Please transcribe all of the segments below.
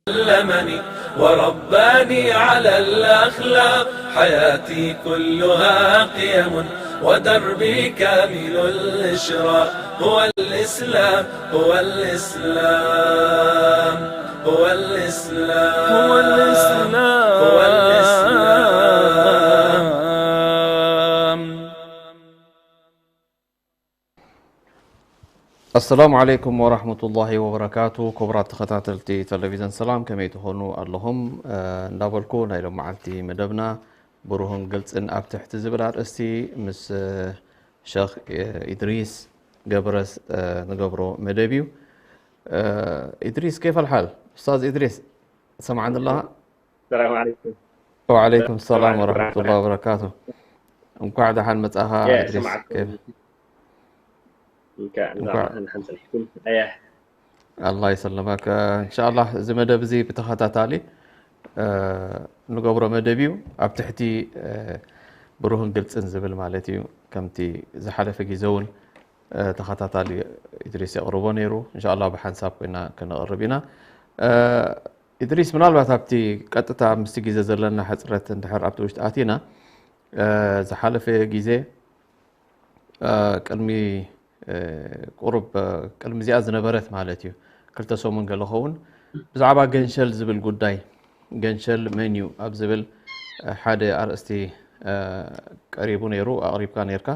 علمني ورباني على الأخلاق، حياتي كلها قيم، ودربي كامل الإشراق، هو الإسلام، هو الإسلام، هو الإسلام، هو الإسلام، هو الإسلام. ኣሰላሙ ዓለይኩም ወራህመቱላሂ ወበረካቱ። ክቡራት ተኸታተልቲ ቴሌቪዝን ሰላም፣ ከመይ ትኾኑ ኣለኹም? እ፣ እንዳበልኩ ናይ ሎም መዓልቲ መደብና ብሩህን ግልጽን ኣብ ትሕቲ ዝብል ኣርእስቲ ምስ፣ እ፣ ሸኽ፣ እ፣ ኢድሪስ ገብረስ፣ እ፣ ንገብሮ መደብ እዩ። እ፣ ኢድሪስ፣ ኬፍ ኣልሓል? ኡስታዝ ኢድሪስ፣ ትሰምዓኒ ኣለኻ? ሰላም ዓለይኩም። ወዓለይኩም ሰላም ሰላም ዓለይኩም ወራህመቱላሂ ወበረካቱ። ወበረካቱ። እንኳዕ ደሓን መጻኻ የ፣ ኢድሪስ። ሰማዕኩም። ኬፍ? እንኳዕ እንኳዕ። ደሓን፣ ደሓን ጸኒሕኩም። ኣየ። ኣላህ ይሰልመክ። እንሻኣላህ እዚ መደብ እዚ ብተኸታታሊ፣ እ፣ ንገብሮ መደብ እዩ። ኣብ ትሕቲ፣ እ፣ ብሩህን ግልጽን ዝብል ማለት እዩ። ከምቲ ዝሓለፈ ግዜ እውን፣ እ፣ ተኸታታሊ ኢድሪስ የቕርቦ ነይሩ። እንሻኣላህ ብሓንሳብ ኮይና ከነቕርብ ኢና። እ፣ ኢድሪስ፣ ምናልባት ኣብቲ ቀጥታ ምስቲ ግዜ ዘለና ሕጽረት እንድሕር ኣብቲ ውሽጢ ኣቲና፣ እ፣ ዝሓለፈ ግዜ፣ እ፣ ቅድሚ፣ እ፣ ቁሩብ፣ እ፣ ቅድሚ እዚኣ ዝነበረት ማለት እዩ፣ ክልተ ሰሙን ገለ ኸውን፣ ብዛዕባ ገንሸል ዝብል ጉዳይ፣ ገንሸል መን እዩ ኣብ ዝብል፣ እ፣ ሓደ ኣርእስቲ፣ እ፣ ቀሪቡ ነይሩ፣ ኣቕሪብካ ነይርካ።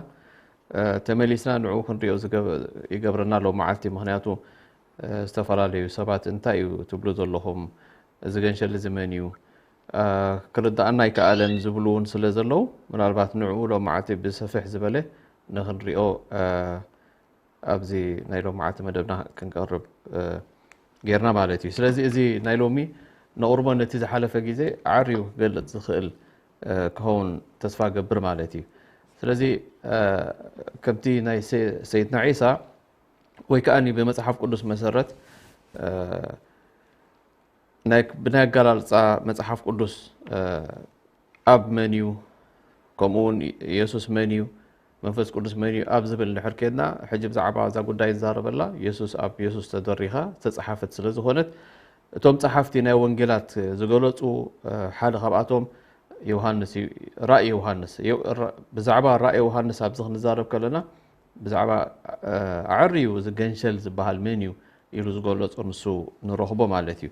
እ፣ ተመሊስና ንዕኡ ክንሪኦ ዝገብ-፣ ይገብረና ሎም መዓልቲ። ምኽንያቱ፣ እ፣ ዝተፈላለዩ ሰባት እንታይ እዩ ትብሉ ዘለኹም፣ እዚ ገንሸል እዚ መን እዩ፣ እ፣ ክርድኣና ኣይከኣለን ዝብሉ እውን ስለ ዘለዉ፣ ምናልባት ንዕኡ ሎም መዓልቲ ብሰፍሕ ዝበለ ንኽንሪኦ፣ እ፣ ኣብዚ ናይ ሎም መዓልቲ መደብና ክንቀርብ፣ እ፣ ጌርና ማለት እዩ። ስለዚ እዚ ናይ ሎሚ ነቕርቦ ነቲ ዝሓለፈ ግዜ ኣዕርዩ ክገልጽ ዝኽእል፣ እ፣ ክኸውን ተስፋ ገብር ማለት እዩ። ስለዚ፣ እ፣ ከምቲ ናይ ሰ-፣ ሰይድና ዒሳ ወይ ከኣ ብመጽሓፍ ቅዱስ መሰረት፣ እ፣ ናይ፣ ብናይ ኣገላልጻ መጽሓፍ ቅዱስ፣ እ፣ ኣብ መን እዩ፣ ከምኡ እውን የሱስ መን እዩ፣ መንፈስ ቅዱስ መን እዩ ኣብ ዝብል እንድሕር ኬድና፣ ሕጂ ብዛዕባ እዛ ጉዳይ ንዛረበላ፣ የሱስ፣ ኣብ የሱስ ተደሪኻ ዝተጻሓፈት ስለ ዝኾነት፣ እቶም ጸሓፍቲ ናይ ወንጌላት ዝገለጹ፣ እ፣ ሓደ ካብኣቶም ዮሃንስ እዩ፣ ራእይ ዮሃንስ። ዮ-፣ ራ-፣ ብዛዕባ ራእይ ዮሃንስ ኣብዚ ክንዛረብ ከለና፣ ብዛዕባ፣ እ፣ ኣዕርዩ እዚ ገንሸል ዝበሃል መን እዩ ኢሉ ዝገለጾ ንሱ ንረኽቦ ማለት እዩ።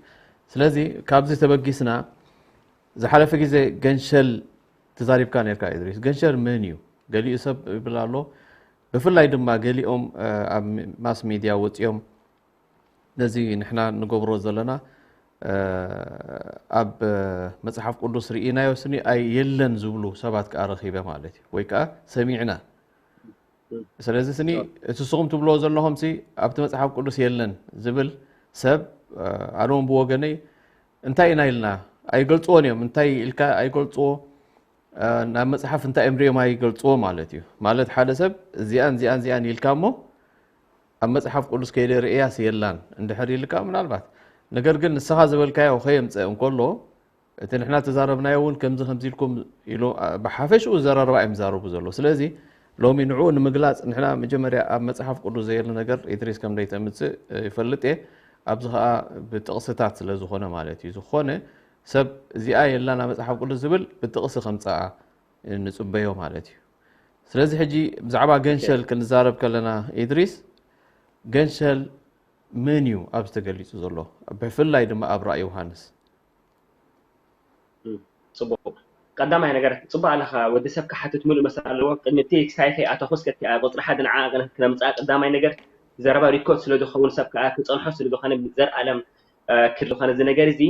ስለዚ ካብዚ ተበጊስና፣ ዝሓለፈ ግዜ ገንሸል ተዛሪብካ ነርካ ኢድሪስ። ገንሸል መን እዩ? ገሊኡ ሰብ ይብል ኣሎ። ብፍላይ ድማ ገሊኦም፣ እ፣ ኣብ ማስ ሚድያ ወጺኦም ነዚ ንሕና ንገብሮ ዘለና፣ እ፣ ኣብ መጽሓፍ ቅዱስ ርኢናዮ ስኒ ኣይ የለን ዝብሉ ሰባት ከኣ ረኺበ ማለት እዩ። ወይ ከኣ ሰሚዕና። ስለዚ ስኒ እቲ ንስኹም ትብልዎ ዘለኹም ሲ ኣብቲ መጽሓፍ ቅዱስ የለን ዝብል ሰብ፣ እ፣ ኣነ እውን ብወገነይ እንታይ ኢና ኢልና ኣይገልጽዎን እዮም። እንታይ ኢልካ ኣይገልጽዎ፣ እ፣ ናብ መጽሓፍ እንታይ እዮም ሪኦም ኣይገልጽዎ ማለት እዩ። ማለት ሓደ ሰብ እዚኣን እዚኣን እዚኣን ኢልካ እሞ ኣብ መጽሓፍ ቅዱስ ከይደ ርእያስ የላን እንድሕር ኢልካ ምናልባት። ነገር ግን ንስኻ ዝበልካዮ ከየምጽእ እንከሎ እቲ ንሕና ተዛረብናዮ እውን ከምዚ ከምዚ ኢልኩም ኢሉ፣ እ፣ ብሓፈሽኡ ዘረርባ እዮም ዝዛረቡ ዘለዉ። ስለዚ ሎሚ ንዕኡ ንምግላጽ ንሕና መጀመርያ ኣብ መጽሓፍ ቅዱስ ዘየለ ነገር ኢድሪስ ከም ደይተምጽእ፣ እ፣ ይፈልጥ እየ። ኣብዚ ኸኣ ብጥቕስታት ስለ ዝኾነ ማለት እዩ። ዝኾነ ሰብ እዚኣ የላን ኣብ መጽሓፍ ቅዱስ ዝብል ብጥቕሲ ከምጽኣ ንጽበዮ ማለት እዩ። ስለዚ ሕጂ ብዛዕባ ገንሸል ክንዛረብ ከለና ኢድሪስ፣ ገንሸል መን እዩ ኣብዚ ተገሊጹ ዘሎ? ብፍላይ ድማ ኣብ ራእይ ዮሃንስ። እም፣ ጽቡቕ። ቀዳማይ ነገር፣ ጽቡቕ ኣለኻ። ወዲ ሰብ ክሓትት ምሉእ መሰል ኣለዎ። ቅድሚ እቲ ክሳይ ከይኣተኹስ፣ ከቲ ኣብ ቁጽሪ ሓደ ንዓ ክነ-፣ ክነምጽኣ፣ ቀዳማይ ነገር፣ ዘረባ ሪኮርድ ስለ ዝኸውን፣ ሰብ ከኣ ክጸንሖ ስለ ዝኾነ፣ ዘርኣለም፣ እ፣ ክል ዝኾነ እዚ ነገር እዚ፣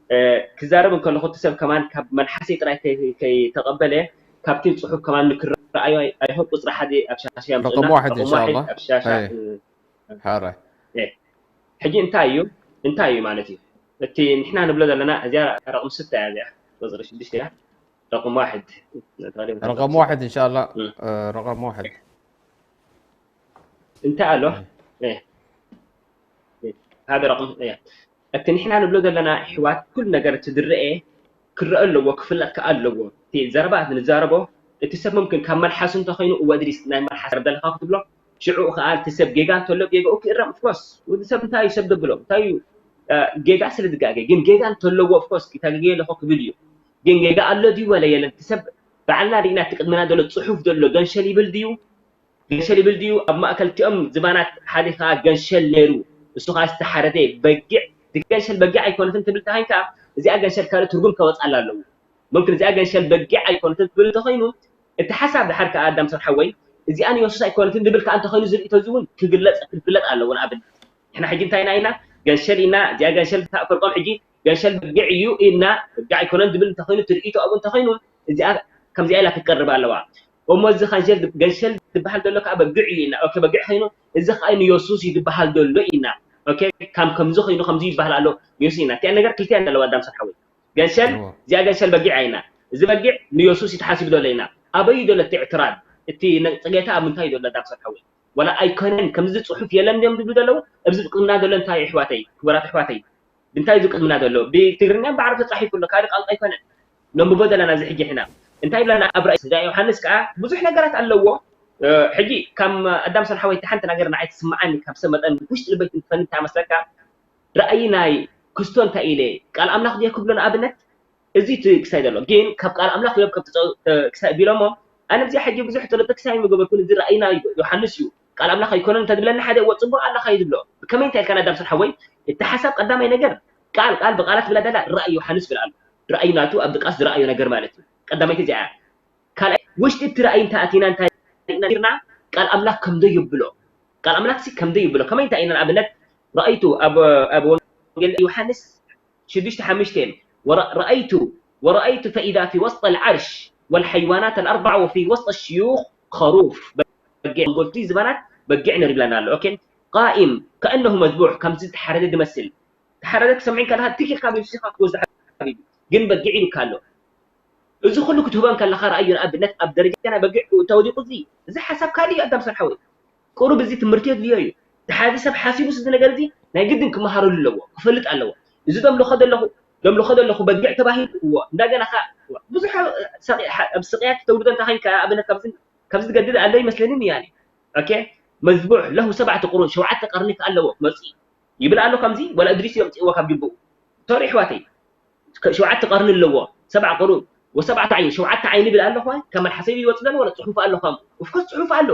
እ፣ ክዛረብ እንከለኹ፣ እቲ ሰብ ከማን ካብ መልሓሰይ ጥራይ ከይ-፣ ከይተቐበለ፣ ካብቲ ጽሑፍ ከማን ንክረኣዮ፣ ኣይ-፣ ኣይሆፕ ቁጽሪ ሓደ ኣብ ሻሻ የምጽኡልና። ረቐም ዋሕድ፣ ረቐም ዋሕድ ኢንሻኣላህ። ኣብ ሻሻ፣ ኣይ። እ፣ ሕራይ። ሕጂ እንታይ እዩ እንታይ እዩ ማለት እዩ? እቲ ንሕና ንብሎ ዘለና እዚኣ ረቕም ስተ እያ፣ እዚኣ ቁፅሪ ሽዱሽተ እያ። ረቕም ዋሕድ ረቐም ዋሕድ እንሻላ። ረቐም ዋሕድ እንታይ ኣሎ? ሓደ ረቕም እያ። እቲ ንሕና ንብሎ ዘለና ኣሕዋት ኩሉ ነገር እቲ ዝረአ ክረአ ኣለዎ፣ ክፍለጥ ከኣ ኣለዎ። እቲ ዘረባ ንዛረቦ እቲ ሰብ ሙምክን ካብ መልሓሱ እንተኾይኑ እወ ድሪስ ናይ መልሓስ ዘለካ ክትብሎ ሽዑ ከኣ እቲ ሰብ ጌጋ እንተሎ ጌጋኡ ክእረም ኦፍኮርስ ወዲ ሰብ እንታይ እዩ ሰብ ደብሎ እንታይ እዩ ጌጋ ስለ ዝጋገ ግን ጌጋ እንተለዎ ኦፍኮርስ ይታገገ ኣለኹ ክብል እዩ። ግን ጌጋ ኣሎ ድዩ ወለ የለን እቲ ሰብ ባዕልና ርኢና እቲ ቅድመና ዘሎ ፅሑፍ ዘሎ ገንሸል ይብል ድዩ ገንሸል ይብል ድዩ ኣብ ማእከል እቲኦም ዝባናት ሓደ ከዓ ገንሸል ነይሩ እሱ ከዓ ዝተሓረደ በጊዕ እቲ ገንሸል በጊዕ ኣይኮነትን ትብል ተሃይንካ እዚኣ ገንሸል ካልእ ትርጉም ከወፅኣላ ኣለዎ። ሙምክን እዚኣ ገንሸል በጊዕ ኣይኮነትን ትብል እንተኮይኑ እቲ ሓሳብ ድሓር ከዓ ኣዳም ሰብ ሓወይ እዚኣ ንየሱስ ኣይኮነትን ዝብል ከዓ እንተኮይኑ ዝርእቶ እዚ እውን ክግለፅ ክፍለጥ ኣለዎ። ንኣብነት ንሕና ሕጂ እንታይ ኢና ኢልና ገንሸል ኢና እዚኣ ገንሸል ፍርቆም ሕጂ ገንሸል በጊዕ እዩ ኢልና በጊዕ ኣይኮነን ዝብል እንተኮይኑ ትርእቶ ኣብኡ እንተኮይኑ እዚኣ ከምዚኣ ኢላ ክትቀርብ ኣለዋ። እሞ እዚ ገንሸል ዝበሃል ዘሎ ከዓ በጊዕ እዩ ኢና ኦኬ በጊዕ ኮይኑ እዚ ከዓ ንየሱስ እዩ ዝበሃል ዘሎ ኢና ኦኬ ካም ከምዚ ኮይኑ ከምዚ ይበሃል ኣሎ ንየሱስ ኢና እቲኣ ነገር ክልቲያ ኣለዋ ኣዳም ሰብ ሓወይ ገንሸል እዚኣ ገንሸል በጊዕ ኣይና እዚ በጊዕ ንየሱስ እዩ ተሓሲቡ ዘሎ ኢና ኣበይ ዘሎ እቲ እዕትራድ እቲ ነጥጌታ ኣብ ምንታይ እዩ ዘሎ ኣዳም ሰብ ሓወይ ወላ ኣይኮነን ከምዚ ፅሑፍ የለን ድዮም ዝብሉ ዘለዉ እዚ ቅድምና ዘሎ እንታይ ኣሕዋተይ ክቡራት ኣሕዋተይ እንታይ እዩ ቅድምና ዘሎ ብትግርኛ ብዓረብ ተፃሒፉ ኣሎ ካልእ ቃንቃ ኣይኮነን ነንብቦ ዘለና እዚ ሕጂ ሕና እንታይ ይብለና ኣብ ራእይ ስጋ ዮሃንስ ከዓ ብዙሕ ነገራት ኣለዎ ሕጂ ከም ኣዳም ሰን ሓወይ ሓንቲ ነገር ንዓይ ትስምዓኒ ካብ ሰብ መጠን ውሽጢ ልበይ ትንፈኒ እንታይ መስለካ ራእይ ናይ ክስቶ እንታይ ኢለ ቃል ኣምላኽ ድየ ክብሎ ንኣብነት እዚ እቲ ክሳይ ዘሎ ግን ካብ ቃል ኣምላኽ ዮብ ካብ ክሳይ ቢሎሞ ኣነ እዚኣ ሕጂ ብዙሕ ተለጠ ክሳይ ምገበርኩን እዚ ራእይና ዮሃንስ እዩ ቃል ኣምላኽ ኣይኮነን እንተድብለኒ ሓደ እዎ ፅቡቅ ኣለኻ እዩ ዝብሎ ከመይ እንታይ ኢልካ ኣዳም ሰን ሓወይ እቲ ሓሳብ ቀዳማይ ነገር ቃል ቃል ብቃላት ብላ ደላ ራእይ ዮሃንስ ብላ ኣሎ ራእይ ናቱ ኣብ ድቃስ ዝረኣዮ ነገር ማለት እዩ ቀዳመይቲ እዚኣ ካልኣይ ውሽጢ እቲ ራእይ እንታይ ኣቲና እንታይ ርና ቃል ኣምላክ ከምዶ ይብሎ ቃል ኣምላክ ሲ ከምዶ ይብሎ ከመይ እንታይ ኢና ንኣብነት ራእይቱ ኣብ ወንጌል ዮሃንስ ሽዱሽተ ሓሙሽተ ورأيت ورأيت فإذا في وسط العرش والحيوانات الأربع وفي وسط الشيوخ خروف በጊዕ ጎልቲ ዝባናት በጊዕ ንሪብለና ኣሎ ኦኬ قائم كأنه مذبوح ከምዚ ተሓረደ ዝመስል ተሓረደ ክሰምዕ ከለካ ትኪ ካብ ነብስኻ ክትወስድ ሓቢቢ ግን በጊዕ ኢሉካ ኣሎ እዚ ኩሉ ክትህቦ ከለኻ ራእዩ ንኣብነት ኣብ ደረጃ ናይ በጊዕ ተወዲቁ እዚ እዚ ሓሳብ ካልእ እዩ ኣዳም ሰን ሓወይ ቁሩብ እዚ ትምህርቲ የድልዮ እዩ እቲ ሓደ ሰብ ሓሲቡስ እዚ ነገር እዚ ናይ ግድን ክመሃረሉ ኣለዎ ክፈልጥ ኣለዎ እዚ ደምልኾ ዘለኹ ደምልኾ ዘለኹ በጊዕ ተባሂሉ እዎ እንዳገና ከ ብዙሕ ኣብ ስቅያት ተውርዶ እንተ ኮይንካ ኣብነት ካብዚ ዝገድድ ኣሎ ይመስለኒ ያኒ ኦኬ መዝቡሕ ለሁ ሰብዓተ ቁሩን ሸውዓተ ቀርኒ ከ ኣለዎ ክመፅእ ይብል ኣሎ ከምዚ ወላ እድሪስ እዮም ፅእዎ ካብ ግብኡ ሶሪ ኣሕዋተይ ሸውዓተ ቀርኒ ኣለዎ ሰብዓ ቁሩን ወሰብዓተ ዓይኒ ሸውዓተ ዓይኒ ይብል ኣሎ ኳ ካብ መልሓሰይ ይወፅለን ወላ ፅሑፍ ኣሎ ከም ኦፍኮርስ ፅሑፍ ኣሎ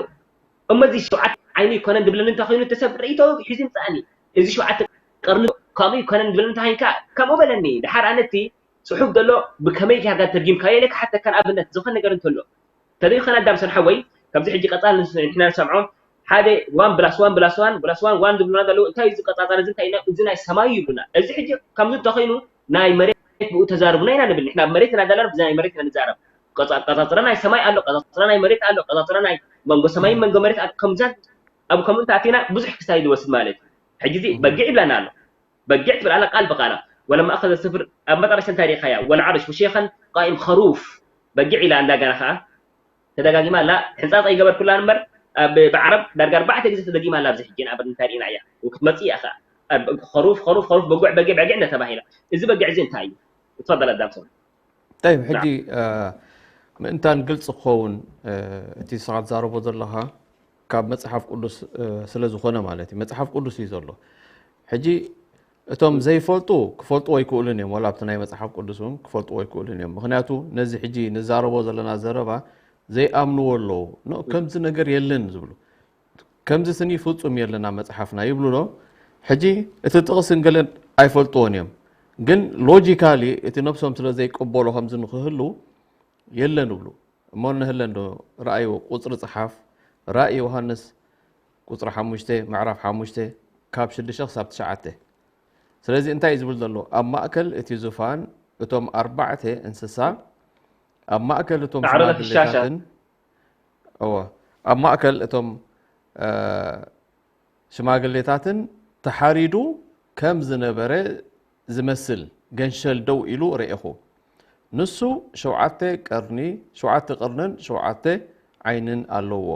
እሞ እዚ ሸውዓተ ዓይኒ ይኮነን ድብለኒ እንታይ ኮይኑ ተሰብ ርእይቶ ሒዙ ይምፅኣኒ እዚ ሸውዓተ ቀርኒ ከምኡ ይኮነን ድብለኒ እንታይ ኮይንካ ከምኡ በለኒ ድሓር ኣነቲ ፅሑፍ ዘሎ ብከመይ ጌርካ ተርጊምካዮ ኢለ ክሓተካ ንኣብነት ዝኾነ ነገር እንተሎ ተደይ ኸና ኣዳም ሰን ሓወይ ከምዚ ሕጂ ቀፃል ንሕና ንሰምዖ ሓደ ዋን ብላስ ዋን ብላስ ዋን ብላስ ዋን ዋን ዝብሉና ዘለዉ እንታይ እዩ ዝቀፃፀር እዚ እንታይ እዚ ናይ ሰማይ ይብሉና እዚ ሕጂ ከምዚ እንተኮይኑ ናይ መሬት ብኡ ተዛርቡና ኢና ንብል ንሕና መሬት ኢና ዘለና ብዚ ናይ መሬት ኢና ንዛረብ ቀፃፅረ ናይ ሰማይ ኣሎ ቀፃፅረ ናይ መሬት ኣሎ ቀፃፅረ ናይ መንጎ ሰማይ መንጎ መሬት ኣሎ ከምዛ ኣብ ከምኡ እንተኣቲና ብዙሕ ክሳይ ዝወስድ ማለት እዩ ሕጂ እዚ በጊዕ ይብለና ኣሎ በጊዕ ትብል ኣላ ቃል ብቃላ ولما أخذ السفر ኣብ መጠረሻ እንታይ ርኢኻያ والعرش وشيخا قائم خروف በጊዕ ኢላ እንዳገና ከዓ ተደጋጊማ ኣላ ሕንፃፅ ኣይገበርኩላን እምበር ኣብ ብዓረብ ዳርጋ ኣርባዕተ ግዜ ተደጊማ ኣላ ኣብዚ ሕጂ ንኣብር እንታይ ርኢና እያ ክትመፅእ እያ ከዓ ከሩፍ ከሩፍ ከሩፍ በጉዕ በጊዕ በጊዕ እንዳተባሂላ እዚ በጊዕ እዚ እንታይ እዩ ትፈደል ኣዳም ሰው طيب ሕጂ ምእንታን ግልፂ ክኸውን እቲ ንስኻ ትዛረቦ ዘለኻ ካብ መፅሓፍ ቅዱስ ስለ ዝኾነ ማለት እዩ መፅሓፍ ቅዱስ እዩ ዘሎ ሕጂ እቶም ዘይፈልጡ ክፈልጥዎ ኣይክእሉን እዮም ወላ ኣብቲ ናይ መፅሓፍ ቅዱስ እውን ክፈልጥዎ ኣይክእሉን እዮም ምክንያቱ ነዚ ሕጂ ንዛረቦ ዘለና ዘረባ ዘይኣምንዎ ኣለዉ ከምዚ ነገር የለን ዝብሉ ከምዚ ስኒ ፍጹም የለና መጽሓፍና ይብሉ ዶ ሕጂ እቲ ጥቕስን ገለን ኣይፈልጥዎን እዮም ግን ሎጂካሊ እቲ ነብሶም ስለ ዘይቀበሎ ከምዚ ንክህሉ የለን ይብሉ እሞ ንህለን ዶ ረኣይዎ ቁፅሪ ፀሓፍ ራእይ ዮሃንስ ቁፅሪ ሓሙሽተ ምዕራፍ ሓሙሽተ ካብ ሽዱሽተ ክሳብ ትሽዓተ ስለዚ እንታይ እዩ ዝብል ዘሎ ኣብ ማእከል እቲ ዙፋን እቶም ኣርባዕተ እንስሳ ኣብ ማእከል እቶም ሽማግሌታትን እወ ኣብ ማእከል እቶም ሽማግሌታትን ተሓሪዱ ከም ዝነበረ ዝመስል ገንሸል ደው ኢሉ ርኤኹ። ንሱ ሸውዓተ ቀርኒ፣ ሸውዓተ ቅርንን ሸውዓተ ዓይንን ኣለዎ።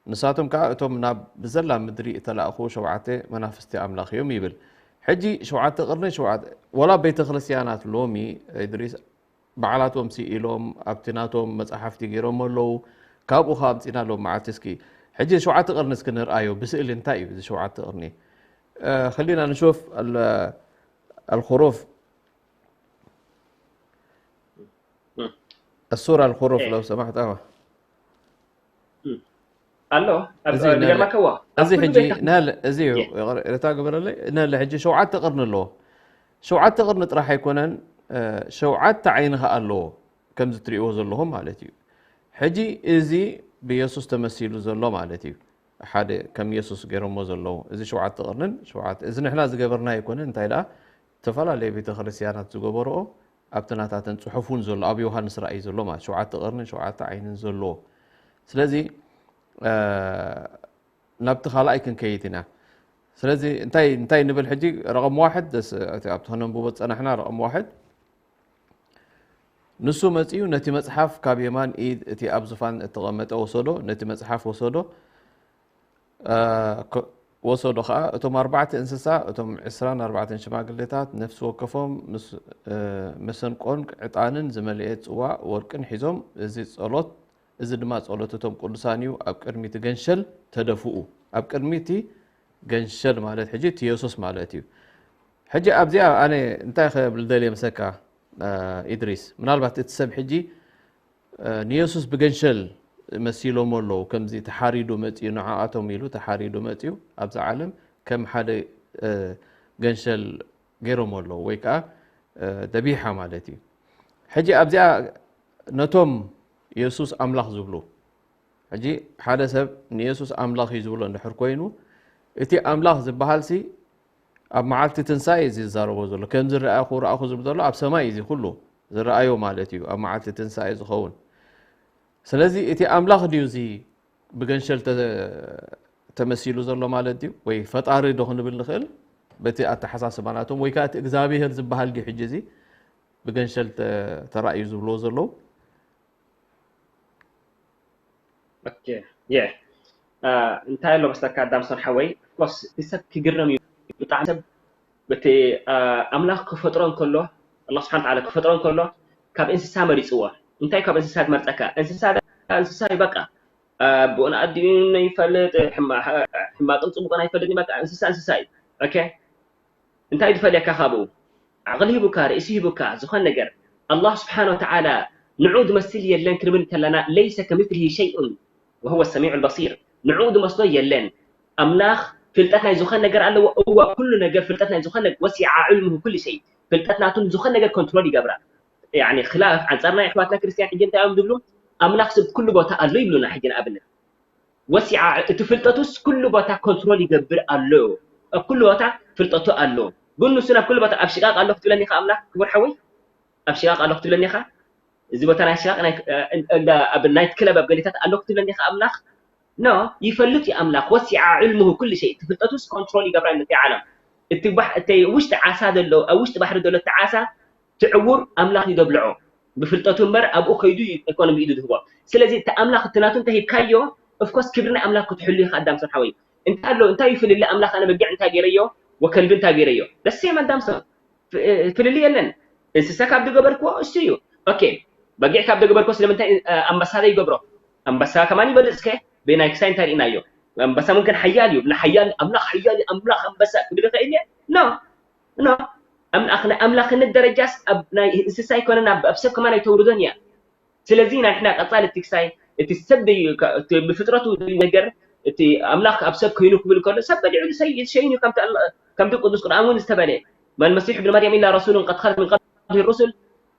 ንሳቶም ከኣ እቶም ናብ ብዘላ ምድሪ እተላእኹ ሸውዓተ መናፍስቲ ኣምላኽ እዮም ይብል። ሕጂ ሸውዓተ ቅርኒ፣ ሸውዓተ፣ ወላ ቤተ ክርስቲያናት ሎሚ፣ እድሪስ፣ ባዕላቶም ስኢሎም ኣብቲ ናቶም መጻሕፍቲ ገይሮም ኣለዉ። ካብኡ ከ ኣምጺና ሎም መዓልቲ እስኪ፣ ሕጂ ሸውዓተ ቅርኒ እስኪ ንርኣዮ፣ ብስእሊ እንታይ እዩ እዚ ሸውዓተ ቅርኒ? እ፣ خلينا نشوف ال-، الخروف. السورة الخروف لو سمحت. أيوة. ኣሎ። ኣብ- እዚ ንገርማከዋ ኣብ እዚ ኩሉ ሕጂ ቤታ ናል እዚ እዩ። የ- ይቕረ- ይቕሬታ ግበረለይ፣ ነለ ሕጂ ሸውዓተ ቅርኒ ኣለዎ። ሸውዓተ ቅርኒ ጥራሕ ኣይኮነን፣ እ፣ ሸውዓተ ዓይኒ ኸኣ ኣለዎ፣ ከምዚ ትሪእዎ ዘለኹም ማለት እዩ። ሕጂ እዚ ብየሱስ ተመሲሉ ዘሎ ማለት እዩ። ሓደ ከም የሱስ ገይሮሞ ዘለዉ። እዚ ሸውዓተ ቅርንን ሸውዓተ፣ እዚ ንሕና ዝገበርና ኣይኮነን፣ እንታይ ደኣ፣ ዝተፈላለዩ ቤተ ክርስቲያናት ዝገበርኦ ኣብቲ ናታተን ጽሑፍ እውን ዘሎ፣ ኣብ ዮሃንስ ራእይ ዘሎ ማለት ሸውዓተ ቅርንን ሸውዓተ ዓይንን ዘለዎ። ስለዚ፣ እ፣ ናብቲ ካልኣይ ክንከይድ ኢና። ስለዚ እንታይ እንታይ ንብል ሕጂ? ረቐም ዋሕድ፣ ደስ፣ እቲ ኣብቲ ከነንብቦ ዝጸናሕና ረቐም ዋሕድ። ንሱ መጺኡ ነቲ መጽሓፍ ካብ የማን ኢድ እቲ ኣብ ዙፋን እተቐመጠ ወሰዶ፣ ነቲ መጽሓፍ ወሰዶ፣ እ፣ ከ-፣ ወሰዶ ኸኣ፣ እቶም ኣርባዕተ እንስሳ፣ እቶም ዕስራን ኣርባዕተን ሽማግሌታት፣ ነፍሲ ወከፎም ምስ፣ እ፣ መሰንቆን ዕጣንን ዝመልኤ ጽዋእ ወርቅን ሒዞም፣ እዚ ጸሎት፣ እዚ ድማ ጸሎት እቶም ቅዱሳን እዩ፣ ኣብ ቅድሚ እቲ ገንሸል ተደፍኡ። ኣብ ቅድሚ እቲ ገንሸል ማለት ሕጂ እቲ የሱስ ማለት እዩ። ሕጂ ኣብዚኣ ኣነ እንታይ ክብል ደልየ ምሰካ፣ እ፣ ኢድሪስ፣ ምናልባት እቲ ሰብ ሕጂ፣ እ፣ ንየሱስ ብገንሸል መሲሎሞ ኣለዉ፣ ከምዚ ተሓሪዱ መጺኡ፣ ንዓኣቶም ኢሉ ተሓሪዱ መጺኡ፣ ኣብዛ ዓለም ከም ሓደ፣ እ፣ ገንሸል ገይሮሞ ኣለዉ፣ ወይ ከኣ፣ እ፣ ደቢሓ ማለት እዩ። ሕጂ ኣብዚኣ ነቶም የሱስ ኣምላኽ ዝብሉ፣ ሕጂ ሓደ ሰብ ንየሱስ ኣምላኽ እዩ ዝብሎ እንድሕር ኮይኑ፣ እቲ ኣምላኽ ዝበሃልሲ ኣብ መዓልቲ ትንሳኤ እዩ ዝዛረቦ ዘሎ። ከም ዝረኣኹ ረኣኹ ዝብል ዘሎ ኣብ ሰማይ እዩ እዚ ኩሉ ዝረኣዮ ማለት እዩ፣ ኣብ መዓልቲ ትንሳኤ ዝኸውን። ስለዚ እቲ ኣምላኽ ድዩ እዚ ብገንሸል ተ-፣ ተመሲሉ ዘሎ ማለት ድዩ? ወይ ፈጣሪ ዶ ክንብል ንኽእል? በቲ ኣተሓሳስባ ናቶም፣ ወይ ከኣ እቲ እግዚኣብሄር ዝበሃል ድዩ ሕጂ እዚ ብገንሸል ተ-፣ ተራእዩ ዝብልዎ ዘለዉ? ኦኬ፣ የ። አ፣ እንታይ ኣሎ መስለካ፣ ዳምሶን ሓወይ? ኦፍኮርስ፣ እቲ ሰብ ክግረም እዩ። ብጣዕሚ ሰብ፣ በቲ፣ አ፣ ኣምላኽ ክፈጥሮ እንከሎ፣ ኣላህ ስብሓን ተዓላ ክፈጥሮ እንከሎ፣ ካብ እንስሳ መሪጽዎ። እንታይ ካብ እንስሳ ትመርጸካ? እንስሳ፣ እንስሳ እዩ በቃ። አ፣ ብኡን ኣዲኡን ይፈልጥ፣ ሕማ-፣ ሕማቅን ጽቡቅን ኣይፈልጥን፣ በቃ እንስሳ፣ እንስሳ እዩ። ኦኬ? እንታይ ዝፈልየካ ካብኡ? ዓቕሊ ሂቡካ፣ ርእሲ ሂቡካ፣ ዝኾን ነገር። ኣላህ ስብሓን ወተዓላ ንዑ ዝመስል የለን ክንብል ከለና፣ ለይሰ ከሚስሊሂ ሸይኡን ወሁወ ሰሚዑል በሲር። ንዑ ዝመስሎ የለን። ኣምላኽ ፍልጠት ናይ ዝኾን ነገር ኣለዎ? እወ፣ ኩሉ ነገር ፍልጠት ናይ ዝኾን ነገር፣ ወሲዓ ዒልሙሁ ኩሉ ሸይ። ፍልጠት ናቱ ንዝኾን ነገር ኮንትሮል ይገብራ። ያኒ፣ ክላፍ፣ ኣንጻር ናይ ኣሕዋትና ክርስትያን ሕጂ እንታይ እዮም ዝብሉ? ኣምላኽ ስብ ኩሉ ቦታ ኣሎ ይብሉና። ሕጂ ንኣብነት፣ ወሲዓ፣ እቲ ፍልጠቱስ ኩሉ ቦታ ኮንትሮል ይገብር ኣሎ። ኣብ ኩሉ ቦታ ፍልጠቱ ኣሎ። ግን ንሱ ናብ ኩሉ ቦታ ኣብ ሽቃቕ ኣሎ ክትብለኒ ኢኻ ኣምላኽ፣ ክቡር ሓወይ? ኣብ ሽቃቕ ኣሎ ክትብለኒ ኢኻ? እዚ ቦታ ናይ ሽቃቕ ናይ፣ እ፣ እ፣ እንዳ፣ ኣብ ናይት ክለብ ኣብ ገሊታት ኣሎ ክትብለኒ ኢኻ ኣምላኽ? ኖ፣ ይፈልጥ እዩ ኣምላኽ። ወሲዓ ዒልሙሁ ኩሉ ሸይ። እቲ ፍልጠቱስ ኮንትሮል ይገብራ ነቲ ዓለም። እቲ ባሕ-፣ እቲ ውሽጢ ዓሳ ዘሎ፣ ኣብ ውሽጢ ባሕሪ ዘሎ እቲ ዓሳ ትዕውር ኣምላኽ እዩ ዘብልዖ። ብፍልጠቱ እምበር ኣብኡ ከይዱ ኣይኮነን ብኢዱ ዝህቦ። ስለዚ እቲ ኣምላኽ እቲ ናቱ እንተሂብካዮ፣ ኦፍኮርስ ክብሪ ናይ ኣምላኽ ክትሕሉ ኢኻ ኣዳም ሰብ ሓወይ። እንታይ ኣሎ፣ እንታይ እዩ ፍልሊ ኣምላኽ ኣነ በጊዕ እንታይ ገይረዮ፣ ወከልቢ እንታይ ገይረዮ? ደስ የም ኣዳም ሰብ። ፍ-፣ ፍልሊ የለን። እንስሳ ካብ ዝገበርክዎ እሱ እዩ። ኦኬ፣ በጊዕ ካብ ዝገበርክዎ ስለምንታይ፣ እ፣ ኣንበሳ ዘይገብሮ? ኣንበሳ ከማን ይበልጽ ከ? ብናይ ክሳይ እንታይ ርኢናዮ? ኣንበሳ ምምክን ሓያል እዩ። ንሓያል ኣምላኽ ሓያል ኣምላኽ ኣንበሳ ክብል ይኽእል እየ? ኖ። ኖ። ኣምላኽ፣ ናይ ኣምላኽነት ደረጃስ ኣብ ናይ እንስሳ ኣይኮነን፣ ኣብ፣ ኣብ ሰብ ከማን ኣይተውርዶን እያ። ስለዚ ናይ ንሕና ቀጻሊ እቲ ክሳይ፣ እቲ ሰብ ደይ-፣ ካ-፣ እቲ ብፍጥረቱ ደይ ነገር፣ እቲ ኣምላኽ ኣብ ሰብ ኮይኑ ክብል ከሎ፣ ሰብ በሊዑ ዝሰይ-፣ ዝሸይን እዩ፣ ከምቲ ኣላ-፣ ከምቲ ቅዱስ ቁርኣን እውን ዝተበለ፣ "ما المسيح ابن مريم إلا رسول قد خلت من قبله الرسل"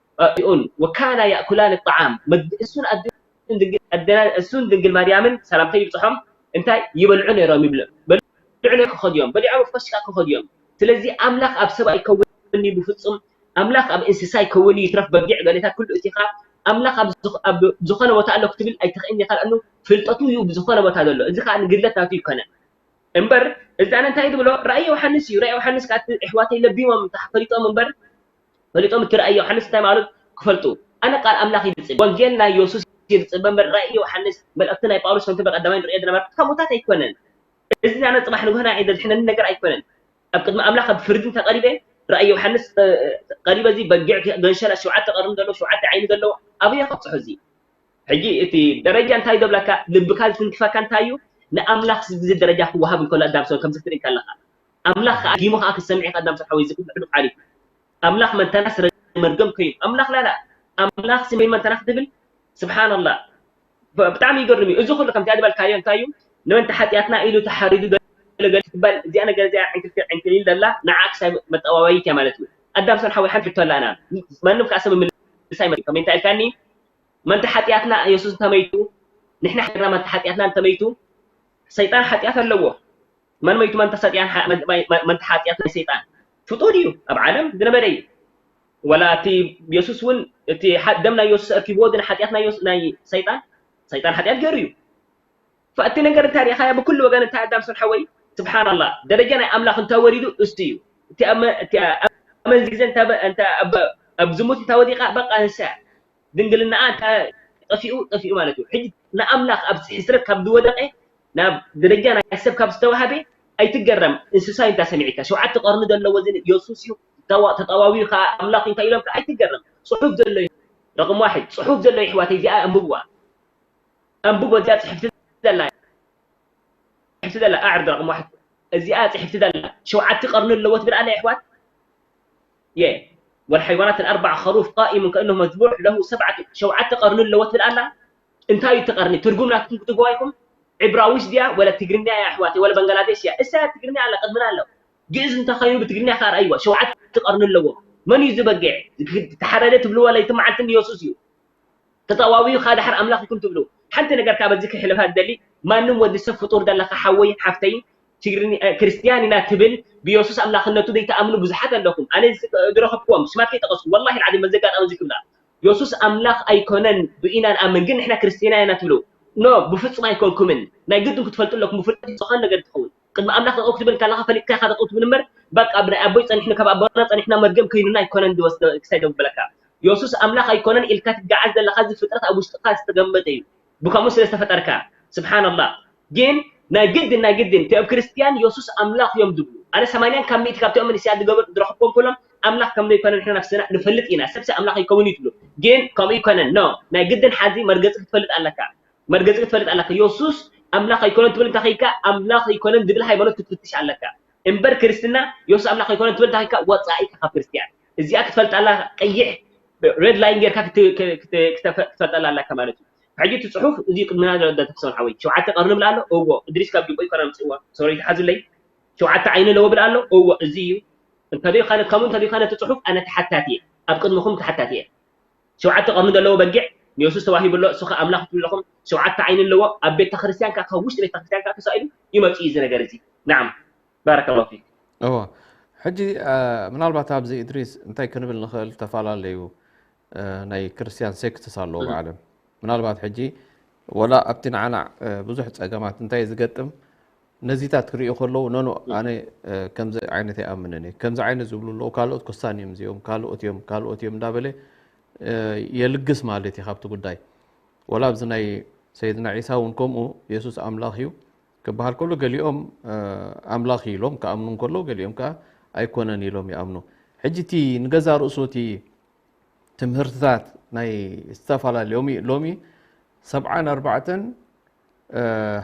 ኡን ወካና ያእኩላን ጣዓም፣ መግ-፣ እሱን ኣድ-፣ ድንግል-፣ ኣደና-፣ እሱን ድንግል ማርያምን ሰላምታ ይብጽሖም፣ እንታይ ይበልዑ ነይሮም ይብሉ። በልዑ ነይሮም ክኸዱ እዮም። በሊዖም ኦፍኮርስ ሽቃ ክኸዱ እዮም። ስለዚ ኣምላኽ ኣብ ሰብ ኣይከውን እዩ ብፍጹም። ኣምላኽ ኣብ እንስሳ ኣይከውን እዩ፣ ይትረፍ በጊዕ ገሌታት ኩሉ እቲ ኸኣ ኣምላኽ ኣብ ዝኽ-፣ ኣብ ዝኾነ ቦታ ኣሎ ክትብል ኣይትኽእልን ኢኻ፣ ለኣኑ ፍልጠቱ እዩ ብዝኾነ ቦታ ዘሎ። እዚ ኸኣ ንግድለት ናቱ ይኮነ። እምበር እዚ ኣነ እንታይ ዝብሎ ራእይ ዮሃንስ እዩ። ራእይ ዮሃንስ ካብ ኣሕዋተይ ለቢሞም ፈሊጦም እምበር ፈሊጦም እቲ ራእይ ዮሃንስ እንታይ ማለት ክፈልጡ ኣነ ቃል ኣምላኽ ይድጽብ ወንጌል ናይ የሱስ ይድጽብ እምበር ራእይ ዮሃንስ መልእክቲ ናይ ጳውሎስ ከምቲ በቀዳማይ ንሪኦ ዝነበረ ከሙታት ኣይኮነን። እዚ ኣነ ጽባሕ ንግሆ ናይ ዘድሕነኒ ነገር ኣይኮነን። ኣብ ቅድሚ ኣምላኽ ኣብ ፍርዲ እንተቐሪበ ራእይ ዮሃንስ ቀሪበ እዚ በጊዕ ገንሸላ ሸውዓተ ቀርኒ ዘለዎ ሸውዓተ ዓይኒ ዘለዎ ኣበየ ከብፅሖ እዚ ሕጂ እቲ ደረጃ እንታይ ዘብለካ ልብካ ዝትንክፈካ እንታይ እዩ ንኣምላኽ ግዜ ደረጃ ክወሃብ እንከሎ ኣዳምሶን ከምዚ ክትርኢ ከለካ ኣምላኽ ከዓ ዲሙ ከዓ ክሰምዕ ኣዳምሶን ሓወይ ዝክብሕሉ ሓሊፉ ኣምላኽ መንተና ስረ መርገም ከይኑ ኣምላኽ ላላ ኣምላኽ ስሜን መንተና ክትብል ስብሓንላ ብጣዕሚ ይገርም እዩ እዚ ኩሉ ከምቲ ዝበልካዮ እንታይ እዩ ንመንተ ሓጢኣትና ኢሉ ተሓሪዱ ገለገለ ትባል እዚኣ ነገር እዚኣ ዕንክልክል ዕንክሊል ዘላ ንዓ ክሳይ መጠዋወይት እያ ማለት እዩ ኣዳምሶን ሓወይ ሓንቲ ሕቶ ኣላና ማንም ከዓ ሰብ ምልሳ ይመ ከመይ እንታይ ኢልካኒ መንተ ሓጢኣትና የሱስ እንተመይቱ ንሕና ሓጢኣትና መንተ ሓጢኣትና እንተመይቱ ሰይጣን ሓጢኣት ኣለዎ መን መይቱ መንተ ሰጢኣን መንተ ሓጢኣት ናይ ሰይጣን ፍጡር እዩ ኣብ ዓለም ዝነበረ እዩ ወላ እቲ የሱስ እውን እቲ ደም ናይ የሱስ ኣርኪብዎ ግን ሓጢኣት ናይ ሰይጣን ሰይጣን ሓጢኣት ገይሩ እዩ እቲ ነገር እንታይ ሪኢኻያ ብኩሉ ወገን እንታይ ኣዳም ሰን ሓወይ ስብሓንላ ደረጃ ናይ ኣምላኽ እንታይ ወሪዱ እስቲ እዩ እቲ ኣመንዚ ግዜ ኣብ ዝሙት እንታይ ወዲቃ በቃ ንሳ ድንግልናኣ እንታይ ጠፊኡ ጠፊኡ ማለት እዩ ሕጂ ንኣምላኽ ኣብ ሕስረት ካብ ዝወደቀ ናብ ደረጃ ናይ ሰብ ካብ ዝተዋሃበ ኣይትገረም እንስሳ እዩ እንታይ ሰሚዕካ ሸውዓተ ቀርኒ ዘለዎ እዚ የሱስ እዩ ተጣዋዊ ከዓ ኣምላኽ እንታይ ኢሎም ከዓ ኣይትገረም ፅሑፍ ዘሎ እዩ ረቅም ዋሕድ ፅሑፍ ዘሎ ይሕዋተይ እዚኣ ኣንብብዋ ኣንብቦ እዚኣ ፅሕፍቲ ዘላ ፅሕፍቲ ዘላ ኣዕርድ ረቅም ዋሕድ እዚኣ ፅሕፍቲ ዘላ ሸውዓተ ቀርኒ ኣለዎ ትብል ኣላ ይሕዋት የ والحيوانات الأربع خروف قائم كأنه مذبوح له سبعة ሸውዓተ ቀርኒ ኣለዎ ትብል ኣላ እንታይ እዩ እቲ ቀርኒ ትርጉም ናትኩም ክትግዋ ኢኹም ዕብራዊስ ድያ ወላ ትግርኛ እያ ኣሕዋተይ ወላ በንጋላዴሽ እያ እሳ ትግርኛ ኣላ ቅድምና ኣሎ ግእዝ እንተኸይኑ ብትግርኛ ከዓ ረኣይዋ ሸውዓተ ቀርኒ ኣለዎ መን እዩ ዝበግዕ ተሓረደ ትብልዎ ለይቲ መዓልቲ ንየሱስ እዩ ተጠዋዊዩ ከዓ ዳሕር ኣምላኽ ኢኩም ትብሉ ሓንቲ ነገር ካብ በዚ ክሕልፋ ዝደሊ ማንም ወዲ ሰብ ፍጡር ዘለካ ሓወይ ሓፍተይ ትግርኛ ክርስትያን ኢና ትብል ብየሱስ ኣምላኽነቱ ዘይተኣምኑ ብዙሓት ኣለኹም ኣነ ዝረኸብክዎም ሽማት ከይጠቀስኩ ወላሂ ልዓዚም በዚ ኣጋጣሚ እዚ ክብላ የሱስ ኣምላኽ ኣይኮነን ብኢና ንኣምን ግን ንሕና ክርስትያን ኢና ትብሉ ኖ ብፍጹም ኣይኮንኩምን ናይ ግድን ክትፈልጡ ኣለኩም ብፍልጠት ዝኾነ ነገር ትኸውን ቅድሚ ኣምላኽ ጠጠው ክትብል እንከለኻ ፈሊጥካ ኢኻ ጠጠው ትብል እምበር በቃ ብናይ ኣቦይ ጸኒሕና ካብ ኣቦና ጸኒሕና መርገም ከይኑና ኣይኮነን ዝወስደ ክሳይ ደብለካ የሱስ ኣምላኽ ኣይኮነን ኢልካ ትገዓዝ ዘለኻ እዚ ፍጥረት ኣብ ውሽጥኻ ዝተገመጠ እዩ ብከምኡ ስለ ዝተፈጠርካ ስብሓንላህ ግን ናይ ግድን ናይ ግድን እቲ ኣብ ክርስትያን የሱስ ኣምላኽ እዮም ዝብሉ ኣነ ሰማንያን ካብ ሚእቲ ካብቲኦም መንእሰያት ዝገበሩ ዝረኽቦም ኩሎም ኣምላኽ ከም ዘይኮነ ንሕና ነፍስና ንፈልጥ ኢና ሰብሲ ኣምላኽ ኣይከውን እዩ ትብሉ ግን ከምኡ ይኮነን ኖ ናይ ግድን ሓዚ መርገፂ ክትፈልጥ ኣለካ መርገፂ ክትፈልጥ ኣለካ የሱስ ኣምላኽ ኣይኮነን ትብል እንተኸይድካ ኣምላኽ ኣይኮነን ዝብል ሃይማኖት ክትፍትሽ ኣለካ እምበር ክርስትና የሱስ ኣምላኽ ኣይኮነን ትብል እንተኸይድካ ወፃኢ ኢካ ካብ ክርስትያን እዚኣ ክትፈልጥ ኣላ ቀይሕ ሬድ ላይን ጌርካ ክትፈልጠላ ኣለካ ማለት እዩ ሕጂ እቲ ፅሑፍ እዚ ቅድምና ዘሎ ተክሰውን ሓወይ ሸውዓተ ቀርኒ ብል ኣሎ እዎ እድሪስ ካብ ጅቦ ይኮና ምፅእዎ ሶሪ ተሓዙለይ ሸውዓተ ዓይኒ ኣለዎ ብል ኣሎ እዎ እዚ እዩ እንተደይኮነ ከምኡ እንተደይኮነ እቲ ፅሑፍ ኣነ ተሓታቲ እየ ኣብ ቅድምኹም ተሓታቲ እየ ሸውዓተ ቀርኒ ዘለዎ በጊዕ ንየሱስ ተዋሂቡ ኣሎ እሱ ከዓ ኣምላኽ ትብሉ ኣለኹም ሸውዓተ ዓይኒ ኣለዎ ኣብ ቤተ ክርስቲያን ከዓ ካብ ውሽጢ ቤተ ክርስቲያን ከዓ ተሳኢሉ ይመፅእ እዩ እዚ ነገር እዚ ናዓም ባረከ ላሁ ፊክ እዎ ሕጂ ምናልባት ኣብዚ እድሪስ እንታይ ክንብል ንኽእል ዝተፈላለዩ ናይ ክርስትያን ሴክትስ ኣለዉ ብዓለም ምናልባት ሕጂ ወላ ኣብቲ ንዓና ብዙሕ ፀገማት እንታይ ዝገጥም ነዚታት ክሪኦ ከለዉ ኖኖ ኣነ ከምዚ ዓይነት ኣይኣምንን እየ ከምዚ ዓይነት ዝብሉ ኣለዉ ካልኦት ኮስታን እዮም እዚኦም ካልኦት እዮም ካልኦት እዮም እንዳበለ የልግስ ማለት እዩ ካብቲ ጉዳይ ወላ ኣብዚ ናይ ሰይድና ዒሳ እውን ከምኡ የሱስ ኣምላኽ እዩ ክበሃል ከሎ ገሊኦም ኣምላኽ እዩ ኢሎም ክኣምኑ እንከለዉ ገሊኦም ከዓ ኣይኮነን ኢሎም ይኣምኑ ሕጂ እቲ ንገዛ ርእሱ እቲ ትምህርትታት ናይ ዝተፈላለዩ ሎሚ ሎሚ ሰብዓን ኣርባዕተን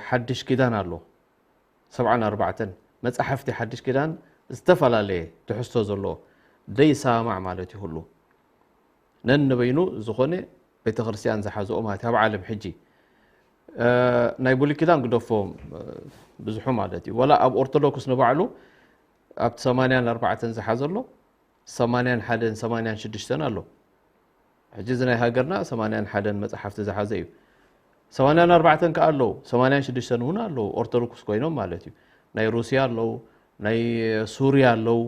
ሓድሽ ኪዳን ኣሎ ሰብዓን ኣርባዕተን መፅሓፍቲ ሓድሽ ኪዳን ዝተፈላለየ ትሕዝቶ ዘለዎ ዘይሰማማዕ ማለት እዩ ኩሉ ነንበይኑ ዝኾነ ቤተክርስትያን ዝሓዝኦ ማለት ኣብ ዓለም ሕጂ ናይ ብሉይ ኪዳን ግደፎ ብዙሑ ማለት እዩ ወላ ኣብ ኦርቶዶክስ ንባዕሉ ኣብቲ ሰማንያን ኣርባዕተን ዝሓዘ ኣሎ ሰማንያን ሓደን ሰማንያን ሽዱሽተን ኣሎ ሕጂ እዚ ናይ ሃገርና ሰማንያን ሓደን መፅሓፍቲ ዝሓዘ እዩ ሰማንያን ኣርባዕተን ከዓ ኣለዉ ሰማንያን ሽዱሽተን እውን ኣለዉ ኦርቶዶክስ ኮይኖም ማለት እዩ ናይ ሩስያ ኣለዉ ናይ ሱርያ ኣለዉ